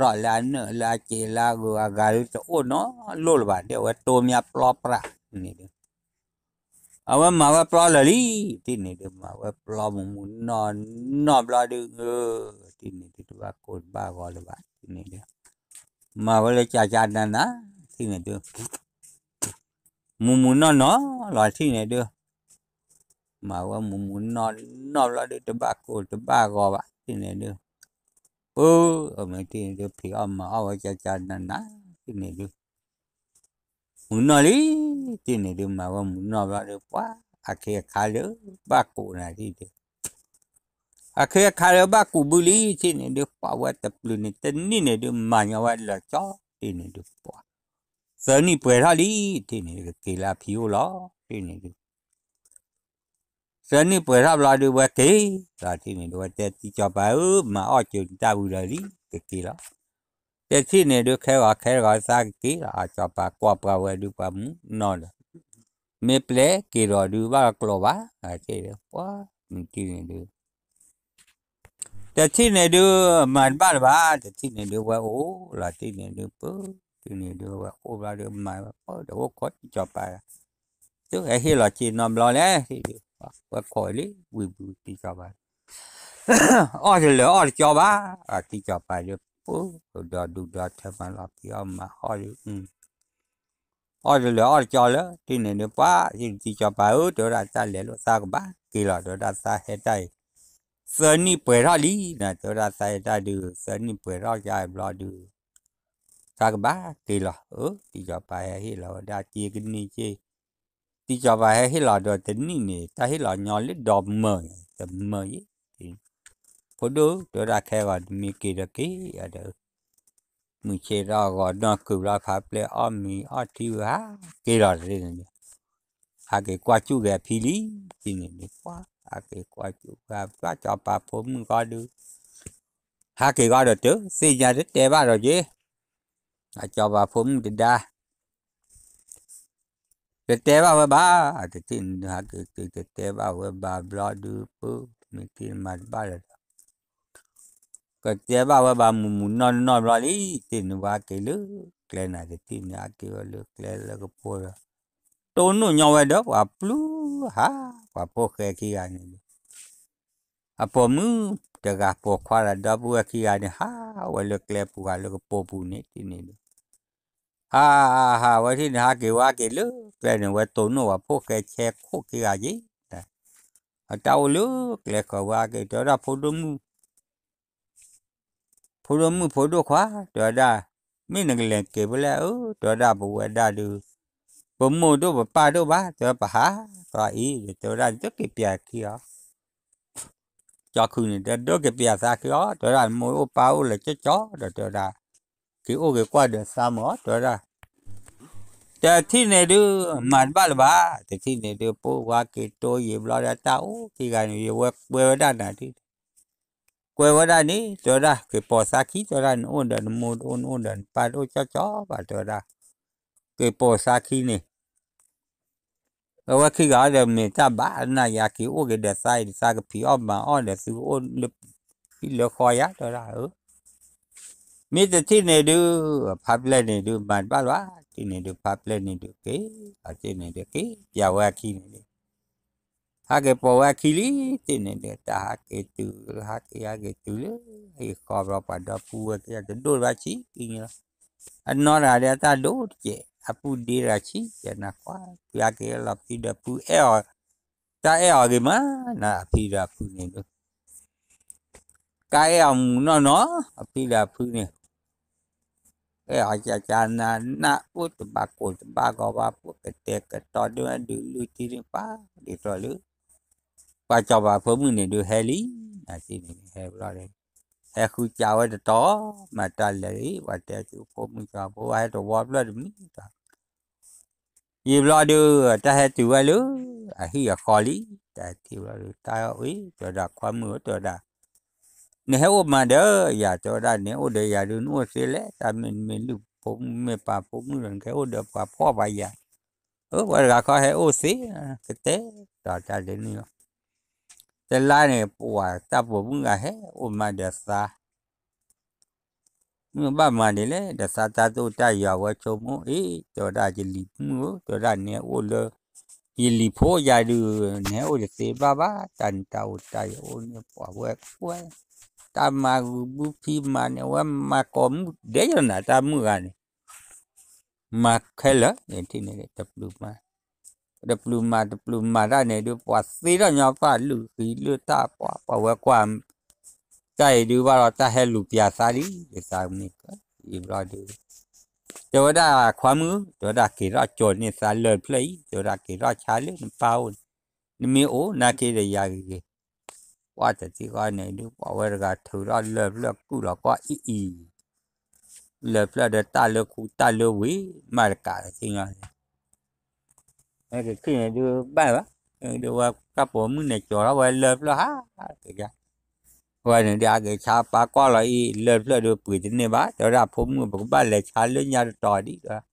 လၢအနၢၣ်လၢအစ့းလၢအဂုၤအဂၤဒုး တအိၣ်နီတလိၣ်လၢၤဘၣ် ဒ်အဝဲတိမၠါပျီပြးန့ၣ်ဒုး အဝဲမၤဝဲပျီလၢာ်လံ ထံၣ်န့ၣ်ဒုး မၤဝဲပျီမုၢ်မုၢ်နီၢ်နီၢ်ဘျီဒုး ထံၣ်န့ၣ်ဒုး တဘၣ်ကိၢ်တဘၣ်ဂီၤလၢၤဘၣ် ထံၣ်န့ၣ်ဒုး မၤဝဲလၢကၢကၢနၤနၤ ထံၣ်န့ၣ်ဒုး မုၢ်မုၢ်နီၢ်နီၢ်လီၤ ထံၣ်န့ၣ်ဒုး မၤဝဲမုၢ်မုၢ်နီၢ်နီၢ်ဘျီဒုး တဘၣ်ကိၢ်တဘၣ်ဂီၤဘၣ် ထံၣ်န့ၣ်ဒုး ပၢ် အမ့ၢ်ထံၣ်န့ၣ်ဒုး ဖံးအီၣ်မၤအီၣ်ဝဲကၢကၢနၤနၤ ထံၣ်န့ၣ်ဒုး မုၢ်နီၢ်လံ ထံၣ်န့ၣ်ဒုး မၤဝဲမုၢ်နီၢ်ဘျီဒုး ပှၤ အခ့အခါလၢဘၣ်ကိၢ်နၤထံၣ်ဒုး အခ့အခါလၢဘၣ်ကိၢ်ဘုလံ ထံၣ်န့ၣ်ဒုး ပှၤဝဲတပျုၤန့ၣ် တနံၣ်န့ၣ်ဒုး မၤညီဝဲလၢာ်ကၠီ ထံၣ်န့ၣ်ဒုး ပှၤ သၢနံၣ်ပှဲၤထီၣ်လံ ထံၣ်န့ၣ်ဒုး ကက့ၤလၢအဖံအိၣ်လီၤ ထံၣ်န့ၣ်ဒုး သၢနံၣ်ပှဲၤထီၣ်ဘျီဒုး ဝဲက့ၤလီၤ ထံၣ်န့ၣ်ဒုး ဝဲတဲတံကၠီၤပၤဧၢ မၤအီၣ်စၢၤတၢ်ဝံၤလၢာ်လံ ကက့ၤလီၤ တဲထံၣ်န့ၣ်ဒုး ခဲဂီၤခဲဂီၤသးကက့ၤလီၤ အကၠီၤပၤကွၢ်ပှၤဝဲဒုး ပှၤမုၢ်နီၢ်ဒီး မ့ၢ်ပျဲက့ၤဒီးဒုး ဘၣ်ကျိၤဘၣ် အက့ၤဒီး ပှၤမုၢ်ထံၣ်န့ၣ်ဒုး တထံၣ်န့ၣ်ဒုး မၤတဘၣ်လၢၤဘၣ် တထံၣ်န့ၣ်ဒုး ဝဲအိၣ်လီၤ ထံၣ်န့ၣ်ဒုး ပၢ် ထံၣ်န့ၣ်ဒုး ဝဲအိၣ်ဘျီဒုး မၤဝဲပၢ်ဒီး အိၣ်ခိးတံကၠီၤပၤ တုၤဟဲဟ့ၣ်လီၤစ့နီတဘျီလဲၣ် ထံၣ်ဒုး ဝဲခိးလံ ဝံၤဘုတံကၠီၤပၤ အီၣ်တလၢာ်အီၣ်တကၠီဘၣ် တံကၠီၤပၤဒုး ပၢ် ဒီးဒူဒီးထၢမၤလီၤ ဖံးအီၣ်မၤအီၣ်ဒုး အီၣ်တလၢာ်အီၣ်တကၠီလၢ ထံၣ်န့ၣ်ဒုး ပှၤ ထံၣ်တံကၠီၤပၤဧၢ တဲဝဲဒၣ် တၢ်လဲၤလိာ်သးကဘၣ်က့ၤလီၤ တဲဝဲဒၣ် သးဟဲတၢ်အံၤ သၢနံၣ်ပှဲၤထီၣ်လံ နၤ တဲဝဲဒၣ် သးဟဲတၢ်ဒုး သၢနံၣ်ပှဲၤထီၣ်ကဘျီဒုး သးကဘၣ်က့ၤလီၤ အၢ တံကၠီၤပၤဟဲဟ့ၣ်လီၤဝဲဒၣ် တံကနံၣ်က့ တံကၠီၤပၤဟဲဟ့ၣ်လီၤဒီးတနံၣ်န့ၣ် တၢ်ဟ့ၣ်လီၤညီလၢဒီးမၢၢ်န့ၣ် တမၢၢ်ယံၤ ဖိဒိၣ် တဲဝဲဒၣ် ခဲဂီၤတမ့ၢ်က့ၤဒီးက့ၤဒီး မုၢ်ဆ့ၣ်ထီၣ်ဂီၤနီၢ်ကုၤဘျီ ဖးပျဲၢ်အီၣ်မ့ၤအီထံဝံၤ ဟးက့ၤလီၤတထံၣ်န့ၣ်ဒုး ဟးက့ၤကွၢ်စူၣ်က့ၤအဖံလံ ထံၣ်န့ၣ်ဒုး ပှၤ ဟးက့ၤကွၢ်စူၣ် ပှၤကၠီၤပၤဖိမုၣ်ဃီဒုး ဟးက့ၤဃီဒီးတ သ့ၣ်ညါတတဲဘၣ်ဒီးက့ၤ အကၠီၤပၤဖိမုၣ်တဒါ တတဲဘၣ်ဝဲဘၣ် တထံၣ်န့ၣ်ဒုး ဟးက့ၤက့ၤ တတဲဘၣ်ဝဲဘၣ်ဘျီဒုး ပၢ် မ့ၢ်ထံၣ်မၤတဘၣ်လၢၤဒီး ကတဲဘၣ်ဝဲဘၣ် မုၢ်မုၢ်နီၢ်နီၢ်ဘျီလံ ထံၣ်န့ၣ် ပှၤဟးက့ၤလၢကျဲနၤ တထံၣ်န့ၣ် ဟးက့ၤဝဲလၢကျဲလၢကပိာ်ဒီး တိၢ်နီၣ်ညီဝဲဒီး ပှၤပျုၤဟး ပှၤဖိၣ်ဃဲခံဂၤန့ၣ်ဒုး အပိာ်မုၣ်တဂၤပိာ်ခွါဒီး ဒီပုၢ်ဝဲၢ်ခံဂၤန့ၣ် ဟးဝဲလၢကျဲပူၤဂၤလၢကပိာ်ပူၤန့ၣ် ထံၣ်န့ၣ်ဒုး ဟး ဟး ဝဲထံၣ်န့ၣ် ဟးက့ၤဝဲက့ၤလၢကျဲန့ၣ် ဝဲတိၢ်နီၣ်ပှၤဖိၣ်ဃဲဆဲခိၣ်ခံဂၤက့ၤ အတၢ်အိၣ်လၢကျဲဃီၤဝဲက့ၤ တဲဝဲဒၣ် ဖိဒိၣ်မုၣ် ဖိဒိၣ်မုၣ်ဖိဒိၣ်ခွါ တဲဝဲဒၣ် မ့ၢ်နကလဲၤက့ၤဖဲလဲၣ်ဧၢ တဲဝဲဒၣ် ပဝဲဒၣ်ဒုး ပမိၢ်ဒိၣ်ပပၢ်ဒိၣ်ဘၣ် တဲဝဲပဟးသီအံၤ တဲဝဲဒၣ် ဒိးက့ၤပျးခံအီၤ ကၠီခုၣ်န့ၣ် တဲဒိးက့ၤပျးသးခံအီၤ တဲဝဲဒၣ် မိၢ်အိၣ်ပၢ်အိၣ်လၢကၠီကၠီဒီး တဲဝဲဒၣ် က့ၤအိၣ်က့ၤကွၢ်ဒီးသးမၢ တဲဝဲဒၣ် တထံၣ်န့ၣ်ဒုး မၤတဘၣ်လၢၤဘၣ် တထံၣ်န့ၣ်ဒုး ပှၤက့ၤတိၢ်ယံၤဘျီဒီး တၢ်အိၣ်ခံဂၤန့ၣ် ယဝဲကွဲဝဲဒၣ်နၤထံၣ် ကွဲဝဲဒၣ်န့ၣ် တဲဝဲဒၣ် က့ၤပိာ်သးခံ တဲဝဲဒၣ် နအိၣ်ဒီးနမိၢ်တအိၣ် နအိၣ်ဒီးနပၢ်တအိၣ်ကၠီကၠီဘၣ် တဲဝဲဒၣ် က့ၤပိာ်သးခံန့ၣ် အဝဲခံဂၤဒီးမ့ၢ်တၢ်ဘၣ်နၤယၤ က့ၤအိၣ်က့ၤဒီးသးအံၤ သးကဖံးအီၣ်မၤအီၣ်ဒီးသုအိၣ်လၢ ဖံလၢဃီယၤ တဲဝဲဒၣ် အၢ မ့ၢ်တထံၣ်န့ၣ်ဒုး ဖါပျဲၢ်န့ၣ်ဒုး မၤတဘၣ်လၢၤဘၣ်, ထံၣ်န့ၣ်ဒုး ဖါပျဲၢ်န့ၣ်ဒုးက့ၤ, အထံၣ်န့ၣ်ဒုးက့ၤ ပျဲဝဲအခံန့ၣ်ဒုး ဟးက့ၤပိာ်ဝဲအခံလံ, ထံၣ်န့ၣ်ဒုး တၢ်ဟးက့ၤတုၤ ဟးက့ၤ ဟးက့ၤတုၤလၢ ဟံၣ်ဃီဘျီ ပှၤဒီပုၢ်ဝဲၢ်က့ၤ တဒိၣ်တဘၣ်ဆံးက့ၤန့ၣ်လီၤ. အနီၢ်တဂၤဒီး အတၢ်ဒိၣ်တကဲး အပုၢ်ဒ့တဂၤဆံးကဲး နကွၢ် ဖုဟးက့ၤလီၤ ဖံဒီးဖုအဲၣ်အီၤ, တၢ်အဲၣ်အီၤဂ့ၤမး နအဖံဒီးအဖုန့ၣ်ဒုး ကအဲၣ်အီၤမုာ်နီၢ်နီၢ် အဖံဒီးအဖုန့ၣ် အဲၣ်အီၤကကနနအိၣ်တဘၣ်ကိၢ်တဘၣ်ဂီၤဘၣ် ပှၤကတဲာ်ကတီၤဒ်ဝဲဒုးလုၢ်ထံန့ၣ်ပၢ် ဒ်သိးလၢ ပှၤစီၤပၤဖိမုၣ်န့ၣ်ဒုးဟဲလံ, နထံၣ်န့ၣ်ဟဲဘျီဒီး ဟဲဃုစးဝဲတတီၤ မၤတၢ်လဲၤအံၤ ပှၤတဲသုဖိမုၣ်စီၤဖိဝဲဟဲတဝီဖျၢၣ်တမံၤဒီး ယံာ်ဘျီဒုး တၢ်ဟဲတုၤဝဲလၢ အဟံၣ်အဃီလံ, တၢ်ဟဲထံၣ်ဘျီဒုး တၢ်ဟဲအံၤ တဲဝဲဒၣ် ခွါမုၣ်ဧၢ တဲဝဲဒၣ် နဟဲအိၣ်မးဒီးယၤ တဲဝဲဒၣ် နအိၣ်ဒီးယၤဒုး နအိၣ်သ့လဲၣ်, တၢ်မ့ၢ်နမ့ၢ်လုၢ်ဖိမုၣ်မ့ၢ်ပၢ်ဖိမုၣ်ဒီး နကဟဲအိၣ်ဒီးပှၤဖှီၣ်ပှၤယာ်, အၢ ပှၤတဂၤခီဟဲအိၣ်သ့, ကတဲဒီးတၢ်ဒ်န့ၣ်လီၤ. တလါန့ၣ် ပှၤတၢ်ပိာ်မုၣ်ဂၤဟဲအိၣ်မးဒီးသး မ့ၢ်ဘၣ်မၤဒ်လဲၣ် ဒီးသးတၢ်တအိၣ်တၢ်ယွၤဝဲဆိကမိၣ်အံၤ တဲဝဲဒၣ် ယလံၤမုၣ်ဧၢ တဲဝဲဒၣ် နဟဲအိၣ်လၢ ယလံၤဖိယၤဒုး နဟဲအိၣ်တသ့ဘၣ်ဘၣ် တၢ်နတၢ်အိၣ်တၢ်ယွၤအိၣ်န့ၣ် ပှၤဝဲကွဲ တၢ်မၤဂုာ်ဘုဖံးမၤန့ၢ် အဝဲမၤကိးမုၢ်ဒဲးယနၤ တၢ်မုၣ်ဂၤန့ၣ် မၤခဲလၢာ်န့ၣ်ထံၣ်န့ၣ် တပျုာ်မၤ တပျုာ်မၤ တပျုာ်မၤတၢ်န့ၣ်ဒုး ပှၤသ့ထီၣ်ညီပၢ် လုၢ်ဃံလုၢ်တၢ်ပှၤ ပှၤဝဲကွၢ် တၢ်အံၤဒုးဘၣ်ဒီး တၢ်ဟဲလူၤပျၤသးလံ သးမ့ၢ်က ယံာ်ဘျီဒုး တဲဝဲဒၣ် ခွါမုၣ် တဲဝဲဒၣ် က့ၤထီၣ်ကၠီၤန့ၢ်သးလၢၢ်ဖျၢၣ်အံၤ တဲဝဲဒၣ် က့ၤထီၣ်ဆါလၢနပၢ်အိၣ်န့ၣ် နမ့ၢ်အိၣ်နာ်က့ဒီးယၤဂ့ၤဂ့ၤ ပှၤတထံၣ်ဃီန့ၣ်ဒုး ပှၤဝဲတဂၤထုးထီၣ်လၢၢ်ဖျၢၣ်ကုၢ်လီၤကွၢ်အံၤအံၤ လၢၢ်ဖျၢၣ်ဒီးတၢ်လၢခူတၢ်လၢဝ့ၤ မၤတကးလၢသ့ၣ်ညါ က့ၤန့ၣ်ဒုးဘၣ်ဘၣ် ဒုးဝဲတၢ်ပိာ်မုၣ်န့ၣ်ကၠီၤထီၣ်ဝဲလၢၢ်ဖျၢၣ်ဟး ဝဲန့ၣ်ဒုး အက့ၤဆါပၢ်ကွၢ်လီၤအံၤ လၢၢ်ဖျၢၣ်ဒုးပှ့ၤတန့ၢ်ဘၣ် တဲဝဲဒၣ် ဖိမုၣ် ပကဘၣ်လဲၤဆါလၢညါတတီၤဒံး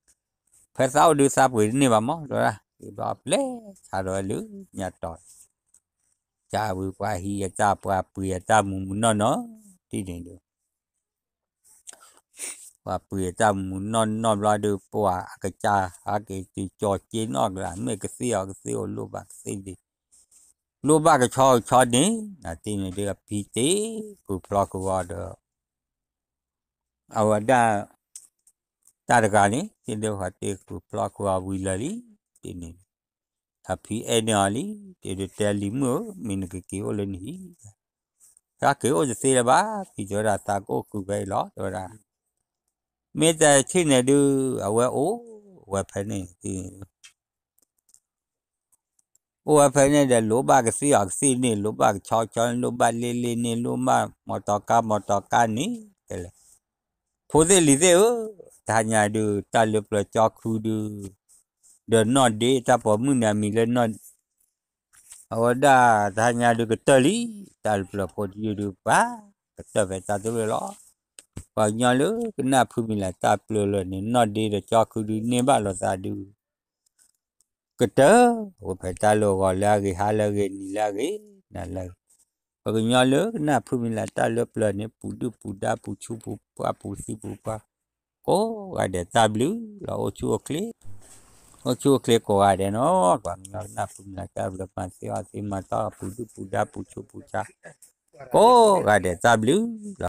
ဖဲသးအိၣ်ဒုးသးပှ့ၤတန့ၢ်ဘၣ်မး တဲဝဲဒၣ် ဘျီပျဲဆါထီၣ်ဝဲလၢညါတတီၤ ကဝံၤပှၤဟံးအတၢ်ပှၤပှ့ၤအတၢ်မူးမူးနီၢ်နီၢ် ဒ်န့ၣ်ဒုး ပှၤပှ့ၤအတၢ်မူးနီၢ်နီၢ်ဘျီဒုး ပှၤအကစၢ်ဟးက့ၤတုၤကၠီၤက့နီၢ်ကလး မ့ၢ်ကသ့အီၤကသ့အိၣ်လိၣ်ဘၣ်ကသ့ဒံး လိၣ်ဘၣ်ကဆီကဆီန့ၣ် နတ့န့ၣ်ဒုး အဖံတ့ဃုာ်ဖျီဃုာ်အီၤဒီး အဝဲဒၣ် တၢ်တဂၤန့ၣ် တ့ဒုးဃီတ့ဃုာ်ဖျီဃုာ်အီၤဝံၤလၢာ်လံ တ့န့ၣ် အဖံအဲၣ်န့ၢ်အီၤလံ တ့ဒုးတဲလံၤမုၣ်ဧၢ မ့ၢ်နကက့ၤအိၣ်လၢနဟံၣ် တၢ်က့ၤအိၣ်တသ့လၢၤဘၣ် ဖံတဲဝဲဒၣ် သးကအိၣ်ဃုာ်ဖဲအံၤလီၤ တဲဝဲဒၣ် မ့ၢ်တထံၣ်န့ၣ်ဒုး အဝဲအိၣ်ဝဲဖဲန့ၣ် အိၣ်ဝဲဖဲန့ၣ်ဒီး လိၣ်ဘၣ်ကသ့အီၤကသ့န့ၣ် လိၣ်ဘၣ်ကဆီကဆီန့ၣ် လိၣ်ဘၣ်လ့လ့န့ၣ် လိၣ်ဘၣ်မီတီကါမီတီကါန့ၣ် တဲလဲၣ် ဖိသ့ၣ်လံၤသ့ၣ်ဧၢ တဟါညါဒုး တၢ်လၢပျၢၤကၠီခုဒုး ဒီးနီၢ်ဒ့ တၢ်ပိာ်မုၣ်န့ၣ် အမံၤလၢနီၢ် အဝဲဒၣ်တဟါညါဒုးကတၢၢ်လံ တၢ်လၢပျၢၤဖိတယုၢ်ဒုး ပှၤကတၢၢ်ဖဲတၢ်တရၢၢ်လီၤ ပှၤကညီလၢကနၢ်ဖုမံၤလၢတၢ်ပျၢၤလၢာ်န့ၣ် နီၢ်ဒ့ဒီးကၠီခုဒုးန့ၢ်ဘၣ်လိာ်သးဒုး ကတၢၢ် အိၣ်ဖဲတၢ်လၢအဂီၤလၢအဂ့ၤ ဟါလၢအဂ့ၤ နံၤလၢအဂ့ၤ နၤလၢအဂ့ၤ ပှၤကညီလၢကနၢ်ဖုမံၤလၢတၢ်လၢပျၢၤန့ၣ် ပူၤဒုၣ်ပူၤဒါ ပူၤဆူးပူၤပှၢ် ပူၤသံပူၤပှၢ် ကိးဂၤဒဲးတၢ်ဘျုးလီၤ အိၣ်ဆူၣ်အိၣ်ချ့ အိၣ်ဆူၣ်အိၣ်ချ့ကိးဂၤဒဲးနီၤ ပှၤကညီကနၢ်ဖုမံၤလၢတၢ်ဘျၢၤ မၤသ့အီၣ်သ့ မၤတၢ်အီၣ် ပူၤဒုၣ်ပူၤဒါ ပူၤဆူးပူၤဆါ ကိးဂၤဒဲးတၢ်ဘျုးလီၤ